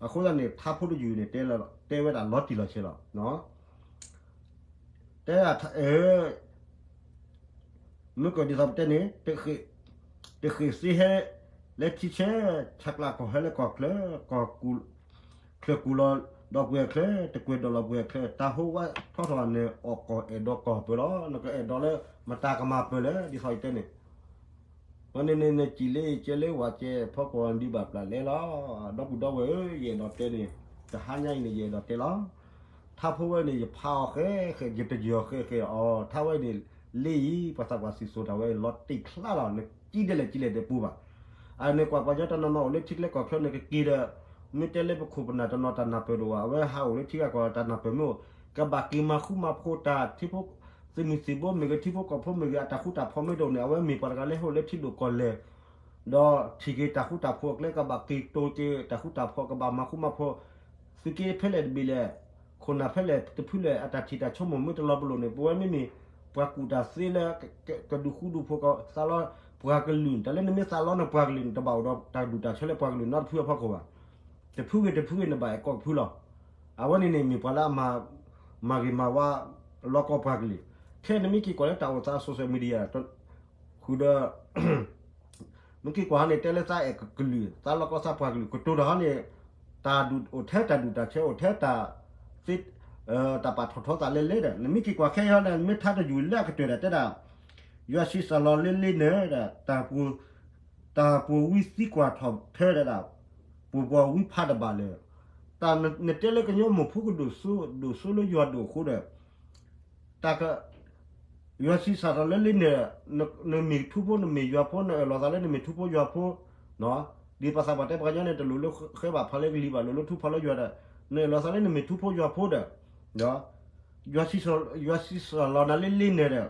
အဃိသတးန့ၣ် ထါဖိတယုၢ်န့ၣ် တဲဝဲဒၣ်လီၤတံၢ်လီၤဆဲးလီၤ. တဲဒၣ် မ့ၢ်ကီၢ်ဒ်သိးပတဲန့ၣ် တဃ့ၢ်စ့ဟဲ လၢထံဆၢ ဆးကျးကီၢ်ဟဲလၢကီၢ်ချၢ, ကီၢ်ချၢကူၣ်လီၤ ဒီပုၢ်ဝဲၢ်ချၢ, တကွဲးဒီးလီၤပုၢ်ဝဲၢ်ချၢ, တၢ်ဟိဝါထီထီၣ်န့ၣ် အိၣ်ကီၢ်အဲၣ်ဒိးကီၢ်ပၢၢ်လီၤ. နကအဲၣ်ဒိးလၢ မတၤကမၤပၢၢ်လဲၣ် ဒ်သိးယတဲန့ၣ် ဝဲန့ၣ်န့ၣ် နစံးလၢယကဲလၢဝဲကဲ ဖီကွၢ်ဒံးဘၣ်ပျၢ်လဲလီၤ. ဒီပုၢ်ဒီဝဲၢ်ဧၢ, ယအဲၣ်ဒိးတဲန့ၣ် တဟါညါအံၤန့ၣ် ယအဲၣ်ဒိးတဲလီၤ. ထါဖိဝဲန့ၣ် ယဖးအီၤဃဲဃဲ, ယတယၢၤဃဲဃဲအီၤ, ထါဝဲန့ၣ် လၢအံၤ ပှၤသးပှၢ်စံၣ်စိၤတၢ်ဝဲလီၤတံၢ်ချါလီၤ, နကံဒဲးလဲၣ်ကံလဲၣ်တပူၤဘၣ်. အန့ၣ်ကွၢ်ပှၤကညီတနီၤနီၤအိၣ်လၢထံကျဲကီၢ်ချၢန့ၣ် ကက့ၤဒီး မ့ၢ်တဲလၢပခိၣ်ပနၢ်တနီၤတၢ်နၢ်ပၢၢ်တအိၣ်ဘၣ်, အဝဲဟးအိၣ်လၢထံဂၤကီၢ်ဂၤတၢ်နၢ်ပၢၢ်မ့ၢ်အိၣ်, ကဘၣ်က့ၤမၤဃူမၤဖိးတၢ်ထံဖိ သုးမုၢ်သံၣ်ဘိမ့ၢ်ဂ့ၤ ထံဖိကီၢ်ဖိမ့ၢ်ဂ့ၤ အတၢ်ဃူတၢ်ဖိးမ့ၢ်တအိၣ်န့ၣ် အဝဲမ့ၢ်ပှၤတဂၤလၢဟဲအိၣ်လၢထံဒိၣ်ကီၢ်လဲၢ် ဒီးထံၣ်က့ၤတၢ်ဃူတၢ်ဖိးအကျဲ ကဘၣ်က့ၤတိၤက့ၤတၢ်ဃူတၢ်ဖိး ကဘၣ်မၤဃူမၤဖိး, သုးက့ဖဲလဲၣ်တဘ့ၣ်လဲၣ်, ခိၣ်နၢ်ဖဲလဲၣ်တဖုလဲၣ် အတၢ်ထံၣ်တၢ်ဆိကမိၣ်မ့ၢ်တလီၤပလိာ်န့ၣ် ပဝဲမ့မ့ၢ် ပှၤကူၣ်တၢ်သ့လၢ ကဒုးဃူဒုးဖိးကသးလီပှၤကလုာ်, တၢ်လၢနမ့ၢ်သးလီန့ၣ် ပှၤကလုာ်န့ၣ် တဘၣ်အိၣ်ဒီးတၢ်ဒူၣ်တၢ်ဆၢလၢပှၤကလုာ်နီတဖုအဖီခိၣ်ဘၣ်. တဖုဂ့ၤတဖုဂ့ၤ နဘၣ်အဲၣ်ကီၢ်တဖုလီၤ. အဝဲန့ၣ်န့ၣ် မ့ၢ်ပှၤလၢအမၤဂ့ၤမၤဝါ လီၤကီပှၤကလုာ်, ခဲအံၤနမ့ၢ်က့ၤကွၢ်လၢတၢ်အိၣ်သး social media ဃုာ်ဒီး မ့ၢ်က့ၤကွၢ်ဟီန့ၣ် တဲလၢသးအဲၣ်ကလုာ် သးလီၤကီသးပှၤကလုာ် ကတိၤတၢ်ဟီန့ၣ် တၢ်ဒူၣ်အိၣ်ထဲတၢ်ဒူၣ်တၢ်ဆၢ အိၣ်ထဲတၢ်သ့ တၢ်ပာ်ထီၣ်ထီသးလဲလဲဒီး နမ့ၢ်က့ၤကွၢ်ခဲအံၤဟီန့ၣ် မ့ၢ်ထါတယုၢ်လၢအကတၢၢ်ဒီးတဲဒၣ် ယွၤဆံးစၢ်လီၤလၢလ့နဲၣ်ဒီး တၢ်ပူၤဝံသံကွၢ်ထီၣ်ထၢဒီး ပူၤပှၤဝံဖးတဘၣ်လၢၤ, တၢ်နတဲလၢကညီမိၢ်ဖိကဒိၣ်စိ ဒိၣ်စိလၢယွၤဒိၣ်အဃိဒီး တၢ်က ယွၤဆံးစၢ်ထီၣ်လၢလ့နဲၣ်, နမ့ၢ်ထူဖိ နမ့ၢ်ယွၤဖိ နအၢၣ်လီၤသးလၢနမ့ၢ်ထူဖိယွၤဖိ, ဒ်ပှၤသးပှၢ်တဲပှၤကညီန့ၣ် တလိၣ်လၢဃဲဘၣ်ဖးလၢကလံၤဘၣ် လိၣ်လၢထူဖီလၢယွၤဒီး နအၢၣ်လီၤသးလၢနမ့ၢ်ထူဖိယွၤဖိဒီး ယွၤဆံးစၢ်လီၤနၤလၢလ့နဲၣ်ဒီး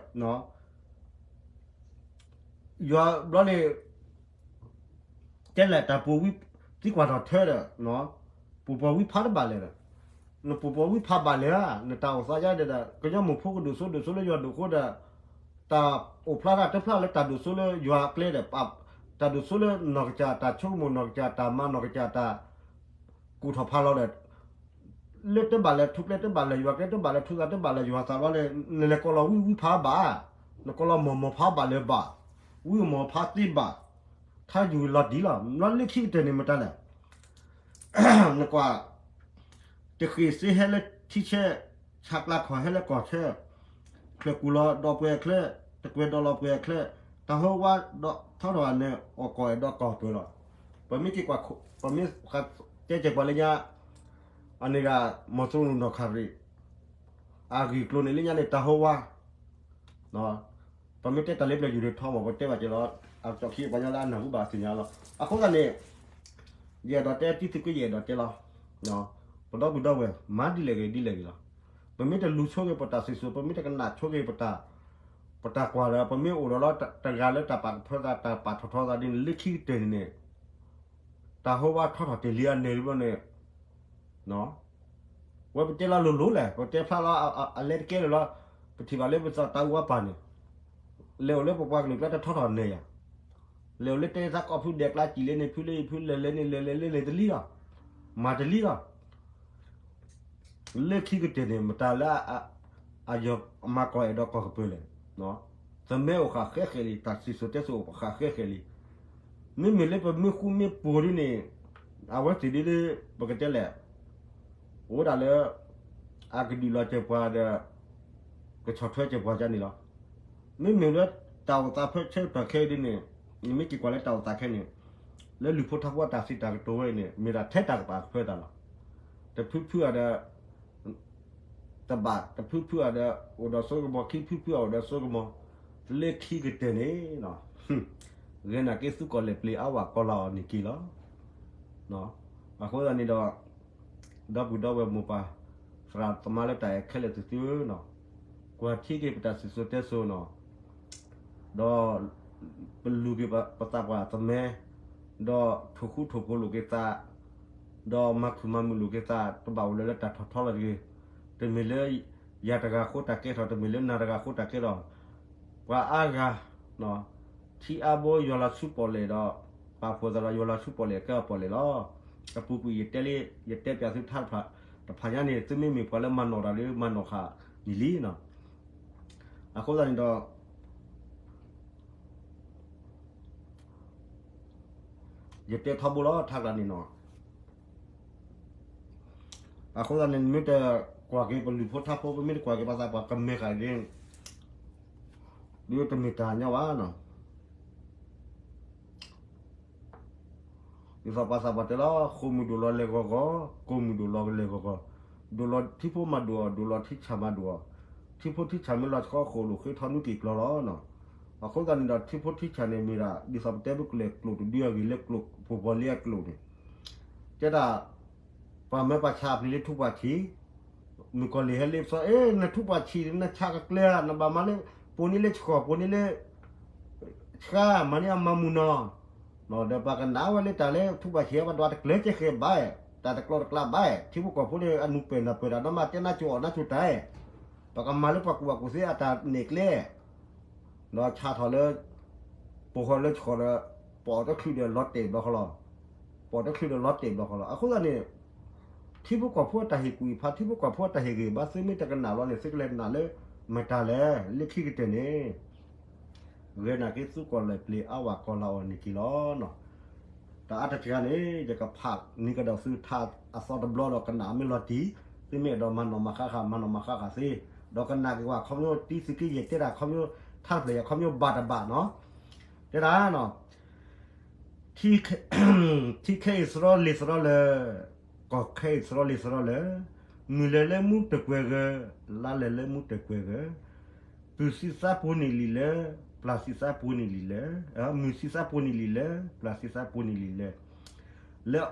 ယွၤဘျီန့ၣ် တဲလဲၣ်တၢ်ပူၤဝံသံကွၢ်ထီၣ်ထၢဒီး ပူၤပှၤဝံဖးတဘၣ်လဲၣ်ဒီး နပူၤပှၤဝံဖးဘၣ်လဲၣ်ဧါ, နတၢ်အိၣ်သးယါဒီး ကညီမိၢ်ဖိကဒိၣ်စိဒိၣ်စိလၢယွၤဒိၣ်အဃိဒီး တၢ်အိၣ်ဖျါတၢ်တဖျါလၢတၢ်ဒိၣ်စိလၢယွၤအကျဲဒီး တၢ်ဒိၣ်စိလၢနီၢ်ကစၢ်တၢ်ဆိကမိၣ် နီၢ်ကစၢ်တၢ်မၤ နီၢ်ကစၢ်တၢ်ကူၣ်ထီၣ်ဖးလီၤဒီး လၢတဘၣ်လဲၤထူကျဲ တဘၣ်လဲၤယွၤကျဲ တဘၣ်လဲၤထူသး တဘၣ်လဲၤယွၤသးဘျီန့ၣ် နလဲၤကိးလီၤဝံဝံဖးဘၣ်, နကိးလီၤမီၢ်မီၢ်ဖးဘၣ်လဲၤဘၣ်, ဝံမီၢ်ဖးသ့ဘၣ်, ထါယူၤလီၤတံၢ်လီၤ လီၤလၢခံကတၢၢ်န့ၣ်မတၤလဲၣ် နကွၢ် တဃ့ၢ်စ့ဟဲလၢထံဆၢ, ဆးကျါခီၣ်ဟဲလၢကီၢ်ဆၢ, ချၢၣ်ကူၣ်လီၤဒီးပှဲၤချၢ, တကွဲးဒီးလီၤပှဲၤချၢ, တၢ်ဟိဝါဒီးထီထီၣ်န့ၣ် အိၣ်ကီၢ်အဲၣ်ဒိးကီၢ်ပၢၢ်လီၤ. ပမ့ၢ်က့ၤကွၢ်, ပမ့ၢ်တဲက့ၤပှၤလၢညါ, အန့ၣ်ဒၣ် မီၤစိရိၤနီၢ်ခရံာ် အဂ့ၢ်ကျိၤန့ၣ်လၢညါန့ၣ် တၢ်ဟိဝါ ပမ့ၢ်တဲတၢ်လၢပျၢၤယူၤဒၣ်ထီမး ပတဲဘၣ်က့ၤလီၤ, အကၠီၣ်ခံပှၤညီလၢအနၢ်ဟူဘၣ်အသ့ၣ်ညါလီၤ. အဃိသတးန့ၣ် ယအဲၣ်ဒိးတဲတံသုးက့ယအဲၣ်ဒိးတဲလီၤ. ပဒီပုၢ်ဒီဝဲၢ် မၤဒ်လဲၣ်ဂ့ၤဒ်လဲၣ်ဂ့ၤလီၤ. ပမ့ၢ်တလူၤဆိက့ၤပတၢ်စံၣ်စိၤ ပမ့ၢ်တကနၣ်ဆိက့ၤပတၢ်, ပတၢ်ကွၢ်ဒီး ပမ့ၢ်အိၣ်ဒီးလီၤတဂၤလၢတၢ်ပာ်ကဖၢသး တၢ်ပာ်ထီၣ်ထီသးဒ်န့ၣ် လၢခံကတၢၢ်န့ၣ်န့ၣ် တၢ်ဟိဝါထီထီၣ်တ့ၢ်လံအန့ၣ်ဘျီန့ၣ် ဝဲပတဲလီၤလိၤလိၤလဲၣ် ပတဲဖျါလီၤအလဲတကဲလၢာ်လီၤ. ပထံၣ်ဘၣ်လၢပသးတၢ်အူအပၢ်န့ၣ် လဲၤအိၣ်လၢပပှၤကလုာ်ကျါတထီထီၣ်န့ၣ်ယၤ, လဲၤအိၣ်လၢတဲသးကီၢ်ဖုဒဲးကျါစံၣ်လဲန့ၣ် ဖုလၢဖုလဲၤလဲန့ၣ် လဲၤလဲၤလဲၤလဲၤတလံလီၤ, မၤတလံလီၤ. လၢခံကတၢၢ်န့ၣ် မတၤလၢ အယီၤမၤကီၢ်အဲၣ်ဒိးကီၢ်ကပၢၢ်လဲၣ်. သမၢအိၣ်ဃာ်ဃဲဃဲလံ, တၢ်စံၣ်စိၤတဲစိၤအိၣ်ဃာ်ဃဲဃဲလံ. မ့မ့ၢ်လၢပမ့ၢ်ဃူမ့ၢ်ဖိးဒ်န့ၣ် အဝဲသ့ၣ်ဒ်လၢ ပကတဲလဲၣ် အိၣ်ဒၣ်လၢ အကဒုးလီၤစၢၤပှၤဒီး ကဆီၣ်ထွဲစၢၤပှၤဒ်န့ၣ်လီၤ. မ့မ့ၢ်လၢတၢ်အိၣ်သးဖဲဆၢကတီၢ်ခဲအံၤဒ်န့ၣ် နမ့ၢ်က့ၤကွၢ်လၢတၢ်အိၣ်သးခဲအံၤန့ၣ် လၢလူၤဖိထါဖိအတၢ်စံးတၢ်ကတိၤဝဲအံၤန့ၣ် မ့ၢ်ဒၣ်ထဲတၢ်ကပာ်ကဖၢသးလီၤ. တဖုဖုအဒီး တဘၣ် တဖုဖုအဒီး အိၣ်ဒီးစိကမီၤ ခံဖုဖုအအိၣ်ဒီးစိကမီၤ လၢခံကတၢၢ်န့ၣ် ဂဲၤနာ်က့ၤသုးကီၢ်လဲၢ်ပျ့ၤအါဝဲကီလီၤအီၤန့ၣ်က့ၤလီၤ. အဃိသတးန့ၣ်ဒီး ဒီပုၢ်ဒီဝဲၢ်မိၢ်ပၢ် သရၣ်သမါလၢတၢ်အဲၣ်ခဲလၢာ်သ့ၣ်သုဧၢ, ကွၢ်ထံက့ၤပတၢ်စံၣ်စိၤတဲစိၤန့ၣ် ဒီး ပလူၤက့ၤပသးပှၢ်အသမဲ, ဒီးထိၣ်ဃူထိၣ်ဖိးလိာ်က့ၤသး, ဒီးမၤခုၣ်မၤမုာ်လိာ်က့ၤသး တဘၣ်အိၣ်လၢၤလၢတၢ်ထီၣ်ထီလီၤတဂ့ၤ. တမ့ၢ်လၢယၤတဂၤအဃိတၢ်ကဲထီၣ်, တမ့ၢ်လၢနၤတဂၤအဃိတၢ်ကဲထီၣ်, ပှၤအါဂၤ ထံအါဘိယွၤလီၤဆူပီၣ်လဲၣ်ဒီး ပာ်ဖှိၣ်သးဒီးယွၤလီၤဆူပီၣ်လဲၣ်ကဲအပီၣ်လဲၣ်လီၤ. အပူၤကွံာ်ယတဲလံ, ယတဲပၠးသုထါတဖၣ်, တဖၣ်ညါန့ၣ် သုမ့မ့ၢ်ပှၤလၢမၤနီၣ်တၢ်လၢမၤနီၣ်ဃာ်န့ၣ်လံ. အဃိသတးန့ၣ်ဒီး ယတဲထီဘိလီၤထါကျါန့ၣ်နီၤ. အဃိသတးန့ၣ် မ့ၢ်တကွၢ်က့ၤပလုၢ်ဖိထါဖိ ပမ့ၢ်တကွၢ်က့ၤပှၤသးပှၢ်ကမဲာ်ဃာ်ဒ် ဒ်တမ့ၢ်တၢ်ညီဘၣ်နီၤ. ဒ်သိးပှၤသးပှၢ်တဲလီၤ ဃိာ်မုၢ်ဒိၣ်လီၤလဲၤဂီၤဂီၤ, ကိၢ်မုၢ်ဒိၣ်လီၤလဲၤဂီၤဂီၤ, ဒိၣ်လီၤထံဖိမၤဒိၣ်အီၤ, ဒိၣ်လီၤထံဆၣ်မၤဒိၣ်အီၤ, ထံဖိထံဆၣ်မ့ၢ်လီၤဆှီဃိာ်လိာ်ဃ့ထီၣ်နွံက့ၤကျီလီၤနီၤ. အဃိသတးန့ၣ်ဒီး ထံဖိထံဆၣ်န့ၣ်မ့ၢ်ဒၣ် ဒ်သိးပတဲဘုကလဲာ်ကျိာ်တဒုအဂ့ၢ်လၢကျိာ် ပူၤပီၤလံအကျိာ်န့ၣ် တဲဒၣ် ပှၤမၢပှၤဆးအပျံၤလၢထူပှၤဆံး, မုၣ်ကီၢ်လံၢ်ဟဲလ့ပစီ အ့ နထူပှၤဆံး နဆးကကျဲဧါ နဘၣ်မၤလၢ ပိာ်န့ၢ်လၢဆှီၣ် ပိာ်န့ၢ်လၢ ဆှါ မၤန့ၢ်အမၤမုာ်နီၤ, ဒီးပှၤကနၣ်ဝဲလၢတၢ်လၢထူပှၤဆံး ပှၤဒွးတကျၢၤကဲဃဲၤဘၣ်, တၢ်တကျီတကျါဘၣ်, ထံဖိကီၢ်ဖိန့ၣ် အနူၢ်ပၢၢ်နၢ်ပၢၢ်တၢ်နီၤမး တဲနါစိၤအီၣ်နါစိၤတၢ်, ပကမၤလၢပှၤကူၣ်ဘၣ်ကူၣ်သ့အတၢ်နဲၣ်ကျဲ ဒီးဆးထီၣ်လၢ ပိာ်ဃီလၢဆှီၣ်ဒီး ပိာ်တချုးဒီးလီၤတဲာ်ဘျီဃီလီၤ. ပိာ်တချုးဒီးလီၤတဲာ်ဘျီဃီလီၤ. အဃိသတးန့ၣ် ထံဖိကီၢ်ဖိအတၢ်ဟ့ၣ်ကူၣ်ဟ့ၣ်ဖး ထံဖိကီၢ်ဖိအတၢ်ဟ့ၣ်ဂံၢ်ဘါ သုမ့ၢ်တကနၣ်လီၤန့ၣ် သုကလဲၤနာ်လၢမတၤလဲၣ် လၢခံကတၢၢ်န့ၣ် ဂဲၤနာ်က့ၤသုကီၢ်လဲၢ်ပျ့ၤအါဝဲကီၢ်လၤအီၣ်န့ၣ်က့ၤလီၤ. တၢ်အါတက့ၢ်န့ၣ် ယကဖးန့ၢ်ကဒီးသုထါအသီတဘျီဒီးကနၣ်မ့ၢ်လီၤတံၢ်, သုမ့ၢ်အဲၣ်ဒိးမၤနီၣ်မၤဃါဃၣ် မၤနီၣ်မၤဃါဃၣ်သ့, ဒီးကနၣ်က့ၤဝဲခီဖျိ တံသုးက့ယဲၢ်တဲတၢ်ခီဖျိ ထါတဖျၢၣ်ယဲၢ်ခီဖျိဘၣ်တဘၣ်နီၤ, တဲဒၣ်နီၤ ထံခဲအံၤသရီလ့ၤသရီလၢာ်, ကီၢ်ခဲအံၤသရီလ့ၤသရီလၢာ်, မုၢ်လဲၤလၢမူတကွဲၤဂၢၢ်, လါလဲၤလၢမူတကွဲၤဂၢၢ်, ပုၢ်သံသးပှ့ၤန့ၢ်လံာ်လၢာ်, ပျၢ်သံသးပှ့ၤန့ၢ်လံာ်လၢာ်, မုၢ်သံသးပှ့ၤန့ၢ်လံာ်လၢာ်, ပျၢ်သံသးပှ့ၤန့ၢ်လံာ်လၢာ်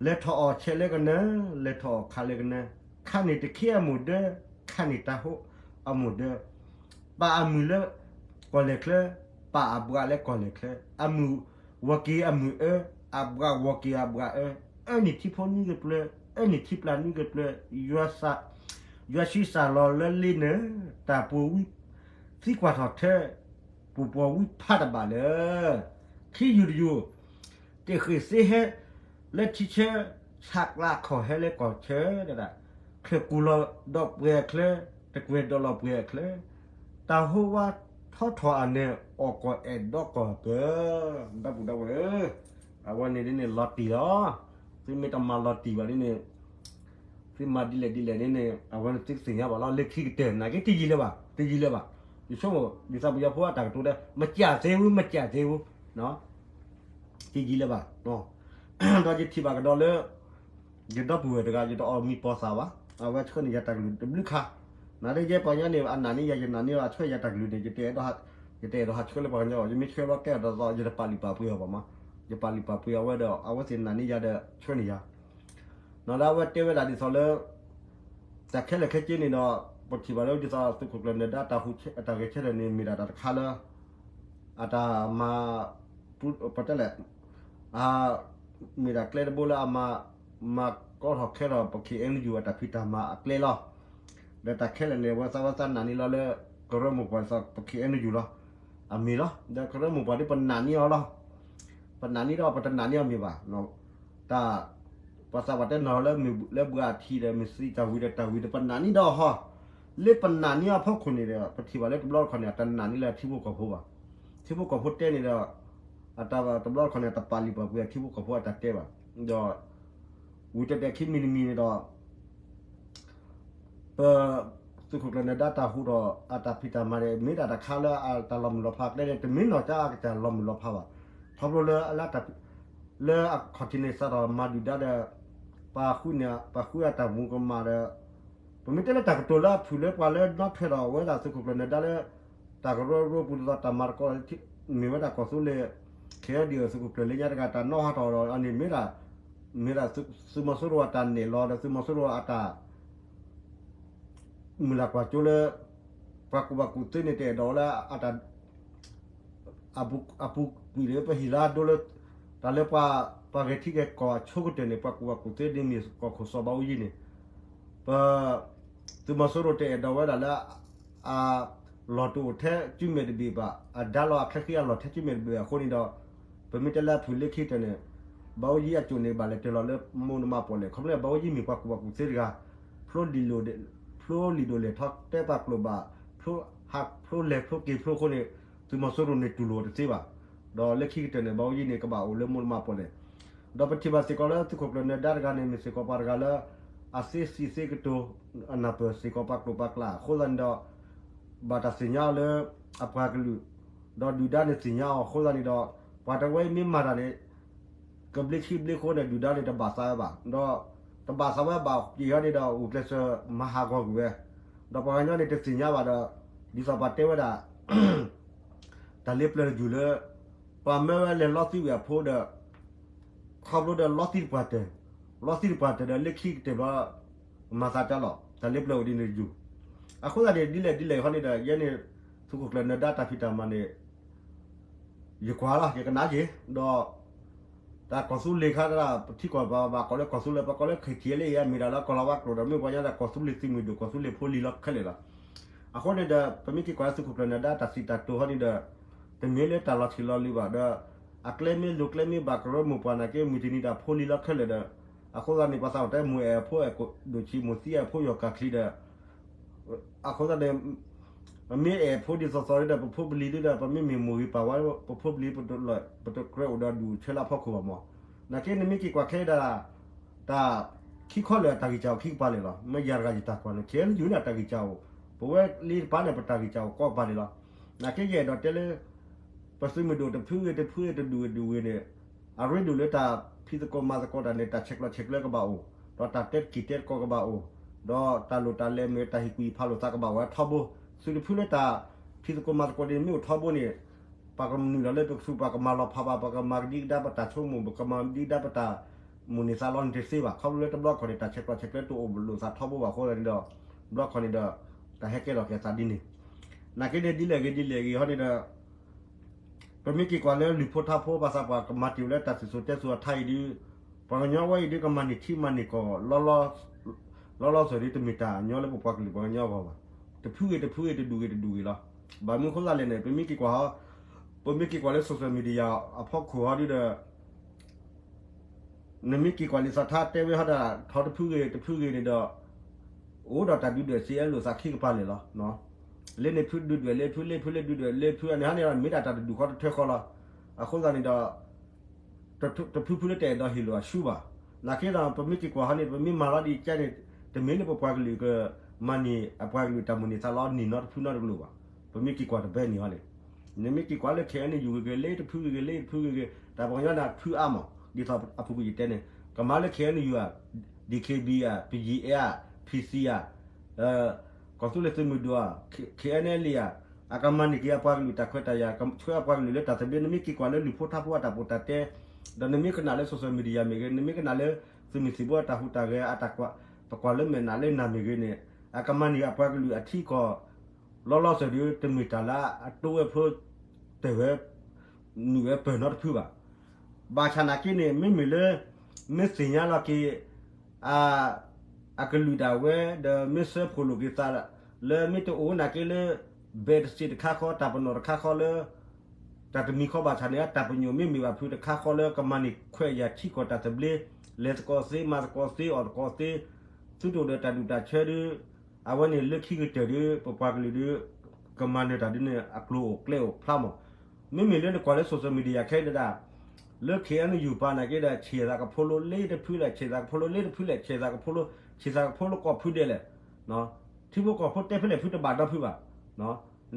လဲၤထီၣ်အီၣ်ဆဲးလၢကနၢ, လဲၤထီၣ်အီၣ်ခးလၢကနၢ, ခးန့ၢ်တခ့အမိၢ်ဒၢ, ခးန့ၢ်တၢ်ဟိအမိၢ်ဒၢ, ပာ်အမုၢ်လၢကီၢ်လဲၢ်ချၢ, ပာ်အဘှးလၢကီၢ်လဲၢ်ချၢ, အမုၢ်ဝီၤက့ၤအမုၢ်အၢ, အဘှးဝီၤက့ၤအဘှးအၢ, အၢန့ၢ်ထံဖိနွံကပျၢၤ, အၢန့ၢ်ထံပျၢ်နွံကပျၢၤ, ယွၤဆံးစၢ်လီၤလၢလ့နၢ်, တၢ်ပှိၤဝံသံကွၢ်ထီၣ်ထၢ, ပူၤပှီၤဝံဖးတဘၣ်လၢာ်, ခံယူၤတယူၤ တ့ၢ်ဃ့ၢ်သ့ဟဲလၢထံဆၢ, ဆးကျးခီၣ်ဟဲလၢကီၢ်ဆၢ, ချၢၣ်ကူၣ်လီၤဒီးပှဲၤအချၢ, တကွဲၤဒီးလီၤပှဲၤအချၢ, တၢ်ဟိဝါထီထီၣ်အနၢ်, အီၣ်ကီၢ်အဲၣ်ဒီးကီၢ်ပၢၤ, ဒီပုၢ်ဒီဝဲၢ်ဧၢ, အဝဲန့ၣ်ဒ်န့ၣ်လီၤတံၢ်လီၤ, သုမ့ၢ်တမၤလီၤတံၢ်ဘၣ်ဒ်န့ၣ် သုမၤဒ်လဲၣ်ဒ်လဲၣ်န့ၣ်န့ၣ် အဝဲန့ၣ်သုကသ့ၣ်ညါဘၣ်လီၤ. လၢခံကတၢၢ် နာ်က့တယံာ်လၢၤဘၣ်, တယံာ်လၢၤဘၣ်. ယဆိကမိၣ် ဒ်သိးပယီၤဖိအတၢ်ကတိၤတဲ မကြာသေးဘူး, မကြာသေးဘူး, တယံာ်လၢၤဘၣ်. ဒီးယထံၣ်ဘၣ်ကဒီးလၢ ယဒီပုၢ်ဝဲၢ်တဂၤ ယတအီၣ်မံၤပိာ်သၣ်ဘၣ်, အဝဲဆှၢန့ၢ်ယၤတၢ်ကလုၢ်တဘျုးခါ, နာ်ဒ်ယဲပှၤကညီန့ၣ် အနာ်န့ၢ်ယၤ ယနာ်န့ၢ်အီၤ အဆှၢယၤတၢ်ကလုၢ်န့ၣ် ယတအဲၣ်ဒိးဟးဆှၢလၢပှၤကညီဘၣ်, ယမ့ၢ်ဆှၢဘျီကဲအီၤဒီးသီ ယတပာ်လုၢ်ပာ်ပှ့ၤအီၤဘၣ်မး, ယပာ်လုၢ်ပာ်ပှ့ၤအဝဲဒီး အဝဲသ့ၣ်နာ်န့ၢ်ယၤဒီးဆှၢန့ၢ်ယၤ နီၢ်ဒီးအဝဲတဲဝဲဒၣ်ဒ်သိးလၢ တၢ်ခဲလၢာ်ခဲဆ့န့ၣ်ဒီး ပထံၣ်ဘၣ်လၢဒ်သိးသုးခိၣ်ကျၢၢ်နၢၤဒါတၢ်ဟူးတၢ်ဂဲၤဆၢထၢၣ်န့ၣ် မ့ၢ်ဒၣ်တၢ်တခါလၢ အတၢ်မၤ ပတဲလဲၣ် မ့ၢ်ဒၣ်ကျဲတဘိလၢအမၤ မၤကီထီၣ်ခဲထီၣ်ပ ခ့ၣ်အဲၣ်ယူၣ် အတၢ်ဖံးတၢ်မၤအကျဲလီၤ. ဒီးတၢ်ခဲလၢာ်န့ၣ် အဝဲသးဝဲသးနာ်န့ၢ်လီၤလၢ ကရၢမိၢ်ပှၢ်ဒ်သိးပ ခ့ၣ်အဲၣ်ယူၣ် လီၤ. အမ့ၢ်လီၤ. ဒီးကရၢမိၢ်ပှၢ်ဒ်ပနာ်န့ၢ်အီၤလီၤ. ပနာ်န့ၢ်ဒီးပတနာ်န့ၢ်အီၤမ့ၢ်ဘၣ်. တၢ် ပှၤသးပှၢ်တဲနီၢ်လၢမ့ၢ်လၢ ဘှါထံဒီး မ့ၢ်သံတၢ်ဝံၤဒီးတၢ်ဝံၤဒီး ပနာ်န့ၢ်ဒီးဟီ, လၢပနာ်န့ၢ်အီၤဖီခိၣ်န့ၣ်ဒီး ပထံၣ်ဘၣ်လၢတဘျီတခီၣ်န့ၣ် အတနာ်န့ၢ်လၢထံဖိကီၢ်ဖိဘၣ်. ထံဖိကီၢ်ဖိတဲန့ၣ်ဒီး အတၢ်တဘျီတခီၣ်န့ၣ် အတပာ်လုၢ်ပာ်ပှ့ၤအထံဖိကီၢ်ဖိအတၢ်တဲဘၣ်. ဒီး ဝံၤတဲာ်တဲာ်ခံမံၤတမံၤန့ၣ်ဒီး ပ သုးခိၣ်ကျၢၢ်နၢၤဒါတၢ်ဟူးထီၣ် အတၢ်ဖံးတၢ်မၤန့ၣ် မ့ၢ်ဒၣ်တၢ်တခါလၢအတၢ်လီၤမုၢ်လီၤဖးကျဲန့ၣ် တမ့ၢ်နီၢ်ကီၢ်အကစၢ်လီၤမုၢ်လီၤဖးဘၣ်. ခီဖျိလၢ လၢအခီၣ်ထံးန့ၣ်စးထီၣ်မၤဒုၣ်ဒါဒီး ပှၤဃုန့ၣ် ပှၤဃုအတၢ်မူကမၣ်ဒီး ပမ့ၢ်တဲလၢတၢ်ကတိၤလၢအဖုၣ်လၢပှၤလၢနီၣ်ထွဲဒီးဝဲဒၣ်သုးခိၣ်ကျၢၢ်နၢၤဒါလၢ တၢ်ကရၢကရိပူၤဒ်သိးတၢ်မၤသကိး မ့ၢ်ဝဲဒၣ်ကီၢ်သူလ့ၤ ခ့ၣ်အဲၣ်ယူၣ် သုးခိၣ်ကျၢၢ်လၢညါတဂၤ တၢ်နီၣ်ဟးထီၣ်ဒီးအန့ၣ်မ့ၢ်ဒၣ် မ့ၢ်ဒၣ်သုးမီၤစိရိၤအတၢ်နဲၣ်လီၤဒီးသုးမီၤစိရိၤအတၢ် မုၢ်လၢ်ကွၢ်စိလၢ ပှၤကူၣ်ဘၣ်ကူၣ်သ့န့ၣ်တအဲၣ်ဒိးလၢအတၢ် အပူၤကွံာ်လၢပဟ့ၣ်လၢအဒိလၢ တၢ်လၢပှၤ ပှၤဂဲၤထံဂဲၤကီၢ်အဆိကတၢၢ်န့ၣ် ပှၤကူၣ်ဘၣ်ကူၣ်သ့ဒ်မ့ၢ်ကီၢ်ခိၣ်စီၤဘၣ်အူကၠံန့ၣ် ပ သုးမီၤစိရိၤတအဲၣ်ဒိးဝဲဒၣ်လၢ အလီၢ်တအိၣ်ထဲစုမဲာ်တဘ့ၣ်ဘၣ်, အဒါလီၤအချဲဃံအလီၢ်ထဲစုမဲာ်တဘ့ၣ်အဃိန့ၣ်ဒီး ပမ့ၢ်တဲလၢအဖုၣ်လၢခံကတၢၢ်န့ၣ် ဘၣ်အူကၠံအစိၣ်န့ၣ် ဘၣ်လဲၤတၢၢ်လီၤလၢမိၢ်နမါပီၣ်လဲၣ် ခီဖျိဘၣ်အူကၠံမ့ၢ်ပှၤကူၣ်ဘၣ်ကူၣ်သ့တဂၤ ဖျိလံာ်ဒိၣ်လဲၣ်ထီၣ်တဲပှၤကျိာ်ဘၣ် ဖျိလဲၤဖျိက့ၤဖျိအဃိန့ၣ် သုးမီၤစိရိၤန့ၣ်တူၢ်လိာ်အီၤတသ့ဘၣ်. ဒီးလၢခံကတၢၢ်န့ၣ် ဘၣ်အူကၠံန့ၣ် ကဘၣ်အိၣ်လၢမိၢ်နမါပီၣ်လဲၣ် ဒီးပထံၣ်ဘၣ်စ့ၢ်ကီးလၢသုးခိၣ်ကျၢၢ်နၢၤဒါတဂၤန့ၣ် မ့ၢ်စ့ၢ်ကီးပှၤတဂၤလၢ အသ့စံးသ့ကတိၤ အနၢ်ပၢၢ်စ့ၢ်ကီးပှၤကျိာ်ပှၤကျဲအဃိသတးန့ၣ်ဒီး ဘၣ်တၢ်သ့ၣ်ညါအီၤလၢအပှၤကလုာ် ဒီးဒုၣ်ဒါန့ၣ်သ့ၣ်ညါအီၤအဃိသတးန့ၣ်ဒီး ပှၤတဝဲအံၤမ့ၢ်မၤတၢ်န့ၣ် ကဘျ့ဆံဘျ့ဃိန့ၣ် ဒုၣ်ဒါန့ၣ်တဘၣ်သးဝဲဘၣ် ဒီး တဘၣ်သးဝဲဘၣ်က့ၤဟီန့ၣ်ဒီး အိၣ်ကျဲးစၢးမၤဟးဂီၤကွံာ်ဝဲ ဒီးပှၤကညီန့ၣ်တသ့ၣ်ညါဘၣ်ဒီး ဒ်သိးပှၤတဲဝဲဒၣ် တၢ်လ့ပျၢၤတယုၢ်လၢ ပှၤမၢဝဲလဲၤလီသံဝံၤအဖိဒီး ခီဖျိဒီးလီသံတပှၢ်တၢၢ်, လီသံတပှၢ်တၢၢ်ဒီးလၢခံကတၢၢ်ဘျီ မၤသးတၢ်လီၤ တၢ်လ့ပျၢၤအိၣ်ဒ်န့ၣ်တယုၢ်, အဃိသတးန့ၣ် ဒ်လဲၣ်ဒ်လဲၣ်ဟီန့ၣ်ဒီး ယဲန့ၣ် သုးခိၣ်ကျၢၢ်နၢၤဒါတၢ်ဖံးတၢ်မၤန့ၣ် ယကွၢ်လီၤ ယကနၣ်က့ၤ ဒီး တၢ်ကီၢ်သူလ့ၤခါဒၣ် ပထံကီၢ်ပဘၣ်ကိးလၢကီၢ်သူလ့ၤ ပကိးလၢ ခ့ၣ်ထံးလ့ၣ် အမ့ၢ်ဒၣ်လၢကီၢ်လီၤဝါကျိာ်ဒီး မ့ၢ်ပှၤညီဒၣ်ကီၢ်သူလ့ၤသုးမုၢ်ဒိၣ် ကီၢ်သူလ့ၤဖိလံၤလီၤခဲလၢာ်လီၤ. အဃိန့ၣ်ဒီး ပမ့ၢ်က့ၤကွၢ်လၢသုးခိၣ်ကျၢၢ်နၢၤဒါတၢ်စံးတၢ်ကတိၤဟီန့ၣ်ဒီး တမ့ၢ်လၢတၢ်လီၤထံးလီၤလံၤဘၣ်ဒီး အကျဲမ့ၢ်လိၤကျဲမ့ၢ်ဘၣ်ကရၢမိၢ်ပှၢ်နာ်က့ မုၢ်တနံၤဒၣ်ဖိလံၤလီၤခဲလၢာ်ဒီး အဃိသတးန့ၣ် ပှၤသးပှၢ်တဲမိၢ်အဲၣ်အဖိအဲၣ်ဒိၣ်ဆံး မိၢ်သံအဲၣ်အဖိယီၢ်ကၢ်ချံဒီး အဃိသတးန့ၣ် မ့ၢ်အဲၣ်ဖိဒ်သိးသိးဒီး ပဖိပလံၤဒ်ဒီး ပမ့ၢ်မ့ၢ်မိၢ်ဂ့ၤပၢ်ဝါ ပဖိပလံၤ ပတကြၢးအိၣ်ဒီးဒူၣ်ဆၢလၢအဖီခိၣ်ဘၣ်မး, နာ်က့နမ့ၢ်က့ၤကွၢ်ခဲဒၣ် တၢ်ခံခီလၢာ်အတၢ်ဂံၢ်စၢ်အိၣ်ခံကပၤလၢာ်လီၤ. မ့ၢ်ယၤတဂၤယတၢ်ကွၢ်န့ၣ် ခဲအံၤန့ၣ်တၢ်ဂံၢ်စၢ်အိၣ်, ပဝဲလ့တပၤန့ၣ် ပတၢ်ဂံၢ်စၢ်အိၣ်ကိးကပၤလၢာ်လီၤ. နာ်က့ယအဲၣ်ဒိးတဲလၢ ပသုးမုၢ်ဒိၣ်တဖုဂ့ၤတဖုဂ့ၤတဒူၣ်ဂ့ၤတဒူၣ်ဂ့ၤန့ၣ် အရ့ဒိၣ်လၢတၢ်ဖံးသကိးမၤသကိးတၢ်န့ၣ် တၢ်ဆဲးကျိးဆဲးကျၢကဘၣ်အိၣ်, ဒီးတၢ်တဲတက့ၢ်တဲတကိးကဘၣ်အိၣ်, ဒီးတၢ်လိၣ်တၢ်လဲၤမ့ၢ်တၢ်ဟ့ၣ်ကူၣ်ဟ့ၣ်ဖးလိာ်သးကဘၣ်အိၣ်ဝဲထီဘိ, သုးတဖုလၢတၢ်ဖံးသကိးမၤသကိးန့ၣ်မ့ၢ်အိၣ်ထီဘိန့ၣ် ပှၤကနုာ်လီၤလၢပကဆူး ပှၤကမၤလီၤဖးဘၣ် ပှၤကမၤကဒံကဒါပတၢ်ဆိကမိၣ် ပကမၤဒံကဒါပတၢ်မိၣ်န့ၢ်သးလီန့ၣ်တသ့ဘၣ်. ခီဖျိလၢတဘျီခီၣ်န့ၣ် တၢ်ဆဲးကျိးဆဲးကျၢတအိၣ်လိာ်သးထီဘိဘၣ်အဃိသတးန့ၣ်ဒီး ဘျီခီၣ်န့ၣ်ဒီး တၢ်ဟဲကဲထီၣ်က့ၤအသးဒ်န့ၣ် နာ်က့န့ၣ်ဒ်လဲၣ်ဂ့ၤဒ်လဲၣ်ဂ့ၤဟီန့ၣ်ဒီး ပမ့ၢ်က့ၤကွၢ်လၢလုၢ်ဖိထါဖိ ဘၣ်ဆၣ်ပှၤကမၤတ့ၢ်ဝဲလၢတၢ်စံၣ်စိၤတဲစိၤအထါအံၤဒုး ပှၤကညီဝဲအံၤဒုးကမၤန့ၢ်ထံမၤန့ၢ်ကီၢ် လီၤလီၤဆၢၣ်ဒုး တမ့ၢ်တၢ်ညီလၢပပှၤကလုာ်ပှၤကညီအဂီၢ်ဘၣ်. တဖုဂ့ၤတဖုဂ့ၤတဒူၣ်ဂ့ၤတဒူၣ်ဂ့ၤလီၤ. ဘၣ်မနုၤအဃိသတးလဲၣ်န့ၣ် ပမ့ၢ်က့ၤကွၢ်ဟီ ပမ့ၢ်က့ၤကွၢ်လၢ social media အဖီခိၣ်ဟီဒုးဒီး နမ့ၢ်က့ၤကွၢ်လံာ်စီၤထါတဲဝဲဟီဒၣ် ထီတဖုဂ့ၤတဖုဂ့ၤန့ၣ်ဒီး အိၣ်ဒီးတၢ်ဒုၣ်ဒွဲၣ်စ့အလိာ်သးခံကပၤလၢာ်လီၤ. လၢန့ၣ်ဖုဒုၣ်ဒွဲၣ်လၢဖု လၢဖုလၢဒုၣ်ဒွဲၣ်လၢဖု အန့ၣ်ဟီန့ၣ်ဒီး မ့ၢ်ဒၣ်တၢ်တဒူၣ်ဃီတထၢဃီလီၤ. အဃိသတးန့ၣ်ဒီး တဖုဖုလၢတအဲၣ်ဒိးဟ့ၣ်လိာ်အဆူဘၣ်. နာ်က့ဒီး ပမ့ၢ်က့ၤကွၢ်ဟီန့ၣ် ပမ့ၢ်မၤလီၤဒ်အံၤကဲန့ၣ် တမ့ၢ်လၢပပှၤကလုာ်ကမၤန့ၢ်အပှၤကလုာ်တၢ်မိၣ်န့ၢ်သးလီန့ၣ်နီတဖုနီတကလုာ်ဘၣ်. ပမ့ၢ်က့ၤကွၢ်တဘဲန့ၣ်ဟီန့ၣ် နမ့ၢ်က့ၤကွၢ်လၢ ခဲအံၤအံၤယူၤဂ့ၤဂ့ၤ လၢတဖုဂ့ၤဂ့ၤ လၢတဖုဂ့ၤဂ့ၤ တၢ်ပှၤကညီန့ၣ်ဖုအါမး ဒ်သိးအပူၤကွံာ်ယတဲန့ၣ် ကမၤလၢ ခဲအံၤအံၤယူၤဧါ DKB ဧါ BGF ဧါ PC ဧါ ကီၢ်သူလ့ၤသုးမုၢ်ဒိၣ်ဧါ KNLA ဧါ အကမၤန့ၢ်က့ၤအပှၤကလုာ်တၢ်ခွဲးတၢ်ယာ် ဆှၢအပှၤကလုာ်လၢတၢ်သဘျ့ နမ့ၢ်က့ၤကွၢ်လၢလုၢ်ဖိထါဖိအတၢ်ပိာ်တၢ်တဲ ဒီးနမ့ၢ်ကနၣ်လၢ social media မ့ၢ်ဂ့ၤ နမ့ၢ်ကနၣ်လၢ သုးမုၢ်သံၣ်ဘိအတၢ်ဟူးတၢ်ဂဲၤ အတၢ်ကွၢ် ပကွၢ်လၢမဲာ်နးလၢနၢ်မ့ၢ်ဂ့ၤန့ၣ် အကမၤန့ၢ်အပှၤကလုာ်အထံအကီၢ် လီၤလီၤဆၢၣ်ဒုး တမ့ၢ်တၢ်လၢအတိဝဲဖိ တဲာ်ဝဲ နုာ်ဝဲပၢၢ်နီတဖုဘၣ်. ဘၣ်ဆၣ်နာ်က့န့ၣ် မ့မ့ၢ်လၢ မ့ၢ်သ့ၣ်ညါလီၤက့ၤ အကလုာ်ဒၣ်ဝဲ ဒီးမ့ၢ်စၢဖှိၣ်လိာ်က့ၤသး လၢမ့ၢ်တအိၣ်နာ်က့လၢ ဘဲးတစ့းတခါဃီ တၢ်ပနီၣ်တခါဃီလၢ တၢ်တမံၤဃီဘၣ်ဆၣ်န့ၣ် တၢ်ပညိၣ်မ့မ့ၢ်ဘၣ်ဖုးတခါဃီလၢကမၤန့ၢ်ခွဲးယာ်ထံကီၢ်တၢ်သဘျ့ လဲၤသကိးသ့ မၤသကိးသ့ အီၣ်သကိးသ့ သုတအိၣ်ဒီးတၢ်ဒူၣ်တၢ်ဆၢဒုး အဝဲန့ၣ်လၢခံကတၢၢ်ဒုး ပပှၤကလုာ်ဒုး ကမၤနၢၤတၢ်ဒုးန့ၣ် အကျိၤအိၣ်ကျဲအိၣ်ဖျါမး. မ့မ့ၢ်လၢနကွၢ်လၢ social media ခဲအံၤဒၣ် လၢ ခဲအံၤအံၤယူၤပၤနာ်က့ဒီး ဆံၣ်သးကဖိလိလ့တဖုလဲၣ် ဆံၣ်သးကဖိလိလ့တဖုလဲၣ် ဆံၣ်သးကဖိလိ ဆံၣ်သးကဖိလိကိးဖုဒဲးလဲၣ် ထံဖိကီၢ်ဖိတဲဖဲလဲၣ်ဖုတဘၣ်နီတဖုဘၣ်.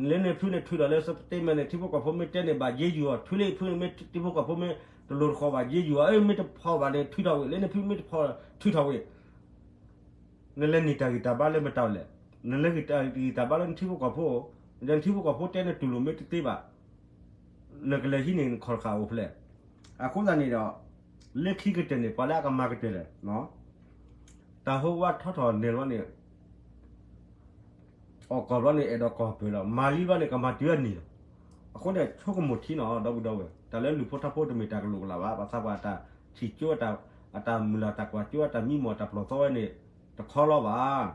လၢန့ၣ်ဖုန့ၣ်ထုးထီၣ်လၢ statement န့ၣ် ထံဖိကီၢ်ဖိမ့ၢ်တဲန့ၣ် ဘၣ်ယ့ယုာ်အီၤ ထုးလၢဖုန့ၣ်မ့ၢ်ထံဖိကီၢ်ဖိမ့ၢ်တလိၤတဃီၤဘၣ် ယ့ယုာ်အီၤ အၢ မ့ၢ်တဖီၣ်ဘၣ်န့ၣ် ထုးထီၣ်ဝံၤ လၢန့ၣ်ဖုမ့ၢ်တဖီၣ် ထုးထီၣ်ဝံၤ နလဲၤန့ၢ်တၢ်ဂံၢ်တၢ်ဘါလၢမတၤလဲၣ်. နလဲၤဂံၢ်တၢ်ဂံၢ်တၢ်ဘါလၢနထံဖိကီၢ်ဖိ ဒီးနထံဖိကီၢ်ဖိတဲနတူၢ်လိာ်မ့ၢ်တသ့ဘၣ် နကလဲၤဟံးန့ၢ်နခီၣ်တဃာ်အိၣ်ဖဲလဲၣ်. အဃိသတးန့ၣ်ဒီး လၢခံကတၢၢ်န့ၣ် ပှၤလၢအကမၤကတၢၢ်လဲၣ် တၢ်ဟိဝါထီထီၣ်နဲၣ်လီၤန့ၣ် အီၣ်ကီၢ်ဘျီန့ၣ် အဲၣ်ဒိးကီၢ်ပၢၢ်လီၤ မၤလံဘျီန့ၣ် ကမၤတုၤအနံၤလီၤ. အဃိန့ၣ် ဆိကမိၣ်ထံနီၤ ဒီပုၢ်ဒီဝဲၢ် တၢ်လၢလုၢ်ဖိထါဖိတမ့ၢ်တၢ်ကလိာ်ကလာ်ဘၣ် ဘၣ်ဆၣ်ပှၤအတၢ်ထံၣ်ကၠိ အတၢ်မုၢ်လၢ်တၢ်ကွၢ်ကၠိ အတၢ်မံမီၢ်တၢ်ပျီၢ်သီဝဲန့ၣ် တခီလီၤဘၣ်.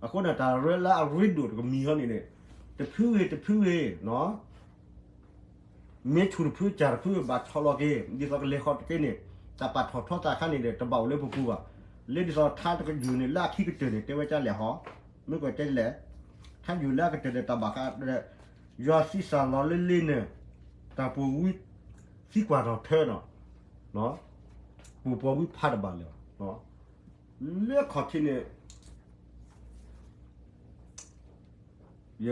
အဃိန့ၣ် တၢ်ရၢလၢအရ့ဒိၣ်တကမံၤဟီန့ၣ်န့ၣ် တဖုဂ့ၤတဖုဂ့ၤ မ့ၢ်ဆူၣ်တဖုစၢ်တဖုဘၣ်ဆီၣ်လီၤက့ၤ ဒ်သိးကလဲၤဃီၤတက့ၢ်န့ၣ် တၢ်ပာ်ထီၣ်ထီသးအခါန့ၣ်ဒီး တဘၣ်အိၣ်လၢပပူၤဘၣ်. လၢဒ်သိးထါတကယုၢ်န့ၣ် လၢအခံကတၢၢ်န့ၣ် တဲဝဲဒ်လဲၣ်ဟီ မ့ၢ်ကွၢ်တဲဒ်လဲၣ် ထါယုၢ်လၢအကတၢၢ်ဒီးတၢ်ဘၣ်ဃးဒီး ယွၤသံစၢ်လီၤလၢလ့န့ၣ် တၢ်ပူၤဝံသံကွၢ်ထီၣ်ထၢနီၤ ပူၤပှီၤဝံဖးတဘၣ်လၢၤဘၣ်. လၢခီၣ်ထံးန့ၣ် ယ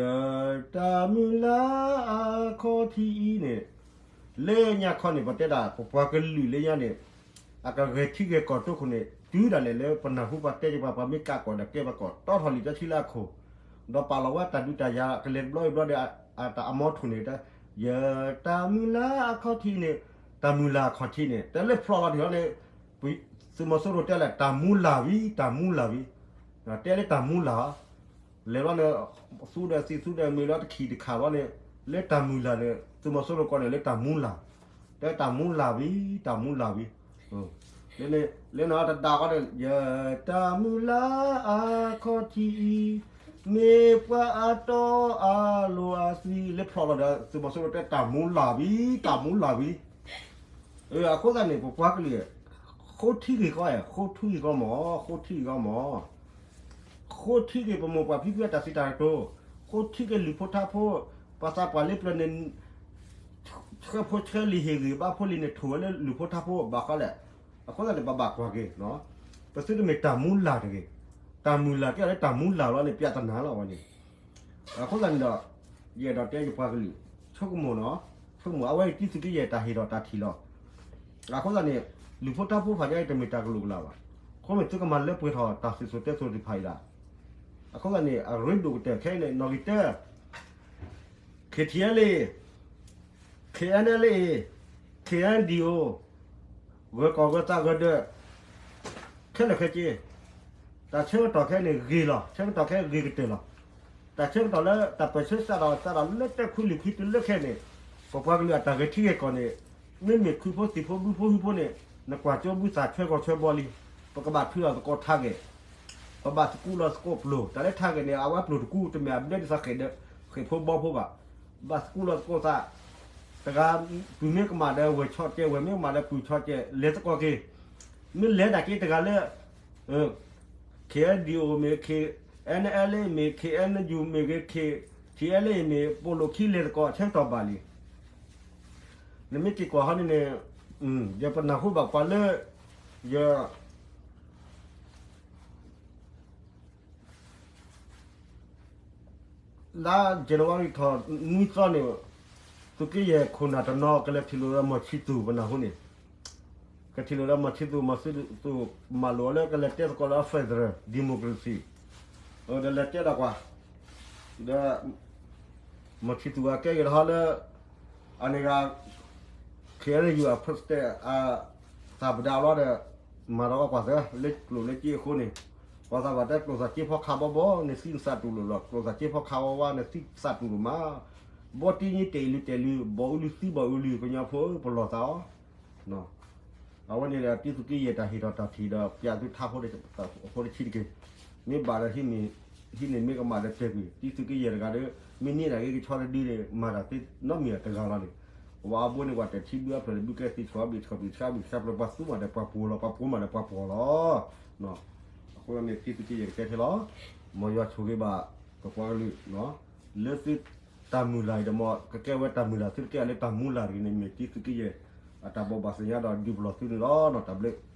တၢ်မုၢ်လၢ်အခီၣ်ထံးအံၤန့ၣ် လၢညါခီန့ၣ် ပတဲဒၣ် ပပှၤကလုာ်လၢညါန့ၣ် အကဂဲၤထံဂဲၤကီၢ်တိခိၣ်န့ၣ် တုၤဒၣ်လဲာ်လၢပနၢ်ဟူပှၤတဲက့ၤပှၤ ပှၤမ့ၢ်ကးကီၢ်ဒီးကဲပှၤကီၢ် တီထီၣ်လံာ်စီဆှံလၢအခိၣ်, ဒီးပာ်လီၤဝဲတၢ်ဒုးတၢ်ယၤကလဲၤတဘျီအံၤဘျီဒီး အတၢ်အမီထိၣ်န့ၣ် ယတၢ်မုၢ်လၢ်အခီၣ်ထံးန့ၣ် တၢ်မုၢ်လၢ်အခီၣ်ထံးန့ၣ် တၢ်လၢဖျိးလီၤတံၢ်လီၤန့ၣ် သုးမီၤစိရိၤတဲလၢ တၢ်မူလၢ်ဝံၤ တၢ်မူလၢ်ဝံၤ, တဲလၢတၢ်မူလၢ်, လဲၤဘျီန့ၣ် သူဒီးသံသူဒီးမ့ၢ်လီၤတခံတခါဘျီန့ၣ် လၢတၢ်မုၢ်လၢ်န့ၣ် သုးမီၤစိရိၤကိးန့ၣ်လၢတၢ်မူလၢ်, တဲတၢ်မူလၢ်ဝံၤ တၢ်မူလၢ်ဝံၤ, လၢန့ၣ်တဒါဃီဒီး ယတၢ်မုၢ်လၢ်အခီၣ်ထံးအံၤ မ့ၢ်ပှၤအတီအလိၤအသွံၣ် လၢဖျိးလီၤဒီး သုးမီၤစိရိၤတဲတၢ်မူလၢ်ဝံၤ တၢ်မူလၢ်ဝံၤ, အဃိသတးန့ၣ် ပပှၤကလုာ် ဃိထံဂ့ၢ်ကီ ဃိထံဂ့ၢ်ကီမၢ်, ဃိထံဂ့ၢ်ကီမၢ်, ဃိထံဂ့ၢ်ပမိၢ်ပှၢ်ဖံဖုအတၢ်စံးတၢ်ကတိၤ, ဃိထံဂ့ၢ်လုၢ်ဖိထါဖိ, ပှၤသးပှၢ်လၢပျၢၤန့ၣ် ဆှၢဖိဆှၢလံာ်ဟ့ၣ်ဂံၢ်ဘါဖိလံာ်န့ၣ် ထိၣ်ဝဲလၢလုၢ်ဖိထါဖိဘၣ်ဃီလဲၣ်, အဃိသတးန့ၣ် ပဘၣ်ကွၢ်က့ၤ, ပသုတမ့ၢ်တၢ်မူလၢ်တဂ့ၤ, တၢ်မုၢ်လၢ်ကဲလၢတၢ်မူလၢ်လီၤန့ၣ် ပြဿနာလီၤဝဲန့ၣ် အဃိသတးန့ၣ်ဒီး ယအဲၣ်ဒိးတဲယပှၤကလုာ် ဆိကမိၣ်နီၤ, ဆိကမိၣ် အဝဲအံၤတံသုးက့ယဲၢ်တၢ်ဟ့ၣ်ထီၣ်တၢ်ထံၣ်လီၤ. အဃိသတးန့ၣ် လုၢ်ဖိထါဖိဖးယါအံၤတမ့ၢ်တၢ်ကလိာ်ကလာ်ဘၣ်. အဃိန့ၣ်သုကမၤလၢပှဲၤထီၣ်တၢ်စံၣ်စိၤတဲစိၤသ့ၣ်တဖၣ်အံၤလီၤ. အဃိသတးန့ၣ် အရ့ဒိၣ်ကတၢၢ်ခဲအံၤန့ၣ် နီၣ်ဂံၢ်တၢ KTLA, KNLA, KNDO, ဂၢၤကီၢ်ဂၢၤသးဂၢၤဒၢး ခဲလၢာ်ခဲဆ့, တၢ်ဆၢကတီၢ်ခဲအံၤန့ၣ်ဂ့ၤလီၤ, ဆၢကတီၢ်ခဲအံၤဂ့ၤကတၢၢ်လီၤ. တၢ်ဆၢကတီၢ်လၢတၢ်ပၢၢ်ဆၢစးထီၣ် စးထီၣ်လၢတၢ်ခွံလံာ်ခွံတုၤလၢခဲအံၤန့ၣ် ပပှၤကလုာ်အတၢ်ဂဲၤထံဂဲၤကီၢ်န့ၣ် မ့မ့ၢ်ခုဖိသံၣ်ဖိဘုဖိဟုဖိန့ၣ် နကွၢ်ကၠိဘုသၣ်ဆၢကီၢ်ဆၢဘီလံ. ပကဘၣ်ထုးလီၤသကိးထါဂဲၤ ပဘၣ်သကူးလီၤသကိးပျိၢ်, တၢ်လၢထါဂဲၤန့ၣ် အဝဲပျိၢ်တကူး တမ့ၢ်အဘျၢဒ်သိးဃဲၣ်ဒီး ဃဲၣ်ဖိဘီဖိဘၣ်. ဘၣ်သကူးလီၤသကိးသး, တဂၤ ပုၢ်မ့ၢ်ကမၣ်ဒီးဝဲၢ်ဆီၣ်တဲာ်, ဝဲၢ်မ့ၢ်ကမၣ်ဒီးပုၢ်ဆီၣ်တဲာ်, လဲၤသကိးက့ၤ. မ့ၢ်လဲၤဒၣ်က့ၤတဂၤလၢ KNDO မ့ၢ်ဂ့ၤ, KNLA မ့ၢ်ဂ့ၤ, KNU မ့ၢ်ဂ့ၤ, KTLA မ့ၢ် ပိာ်လိာ်ခံလဲၤသကိး ဆၢကတီၢ်ဘၣ်လံ. နမ့ၢ်က့ၤကွၢ်ဟီန့ၣ်န့ၣ် ယပနၢ်ဟူဘၣ်ပှၤလၢ ယ လါ January ထီၣ်နွံသီန့ၣ် သုးက့ယဲၢ်ခိၣ်နၢ်တနီၤ ကလဲၤထံၣ်လိာ်ဒီးမီၢ်ဆံသူၣ်ပနၢ်ဟူန့ၣ်, ကထံၣ်လိာ်ဒီးမီၢ်ဆံသူၣ်, မီၢ်ဆံသူၣ်မၤလိာ်အီၤလၢကလဲၤတဲသကိးလၢ federal democracy, ဒီးလဲၤတဲဒီးကွၢ်, ဒီး မီၢ်ဆံသူၣ်အကဲဂ့ၤတဟီလၢ အန့ၣ်ဂၤ KNU အ president အ သးပဒါလီၤဒီး မၤဒီးအီၣ်ကွၢ်သၢ လၢကျိၣ်လၢစ့အဃိန့ၣ်, ပှၤသးပှၢ်တဲကျိၣ်စၢ်စ့ဖီခါဘီဘီ နသံနသးတူၢ်လိာ်လီၤ, ကျိၣ်စၢ်စ့ဖီခါဝါဝါ နသံနသးတူၢ်လိာ်မး, ဘီတံၢ်ညံတဲာ်လံတဲာ်လံ ဘီအူလံသံဘီအူလံ ကညီဖိ ပလီၢ်သးအီၤ အဝဲန့ၣ်ဒီး တံသုးက့ယဲၢ်တၢ်ဟ့ၣ်ထီၣ်တၢ်ထံၣ်ဒီး ပျးသုထါဖိတဆံတက့ၢ်, မ့ၢ်ဘၣ်ဒီး ဟံးန့ၢ်မ့ၢ်ကမၣ်ဒီးတဲာ်ကွံာ် တံသုးက့ယဲၢ်တဂၤဒီး မ့ၢ်န့ၢ်ဒၣ်ဂ့ၤကဆီတဒုန့ၣ် မၤတၢ်သ့နီတမံၤတဂၤလီၤန့ၣ်, ပှၤအဘိန့ၣ် ပှၤတထံၣ်ဘုအဖျၢၣ်န့ၣ် ဘုကဲသံဆီဘုဆှါဘုဆှါပျၢၤ ပှၤသူမးဒီးပှၤပှိၤလီၤ ပှၤပှိၤမးဒီးပှၤပှိၤလီၤ. အဃိန့ၣ် တံသုးက့ယဲၢ်ကတဲထဲလီၤ, မ်ယွၤဆိၣ်ဂ့ၤဘၣ် ပပှၤကလုာ် လၢသုတၢ်မုၢ်လၢ်အံၤဒီး မ်ကကဲဝဲတၢ်မုၢ်လၢ် သုတကဲအီၤလၢတၢ်မူလၢ်တဂ့ၤန့ၣ် မ့ၢ်တံသုးက့ယဲၢ် အတၢ်ဘိးဘၣ်သ့ၣ်ညါဒီးဒုးပလီၢ်သုန့ၣ်လီၤ. တၢ်ဘျုး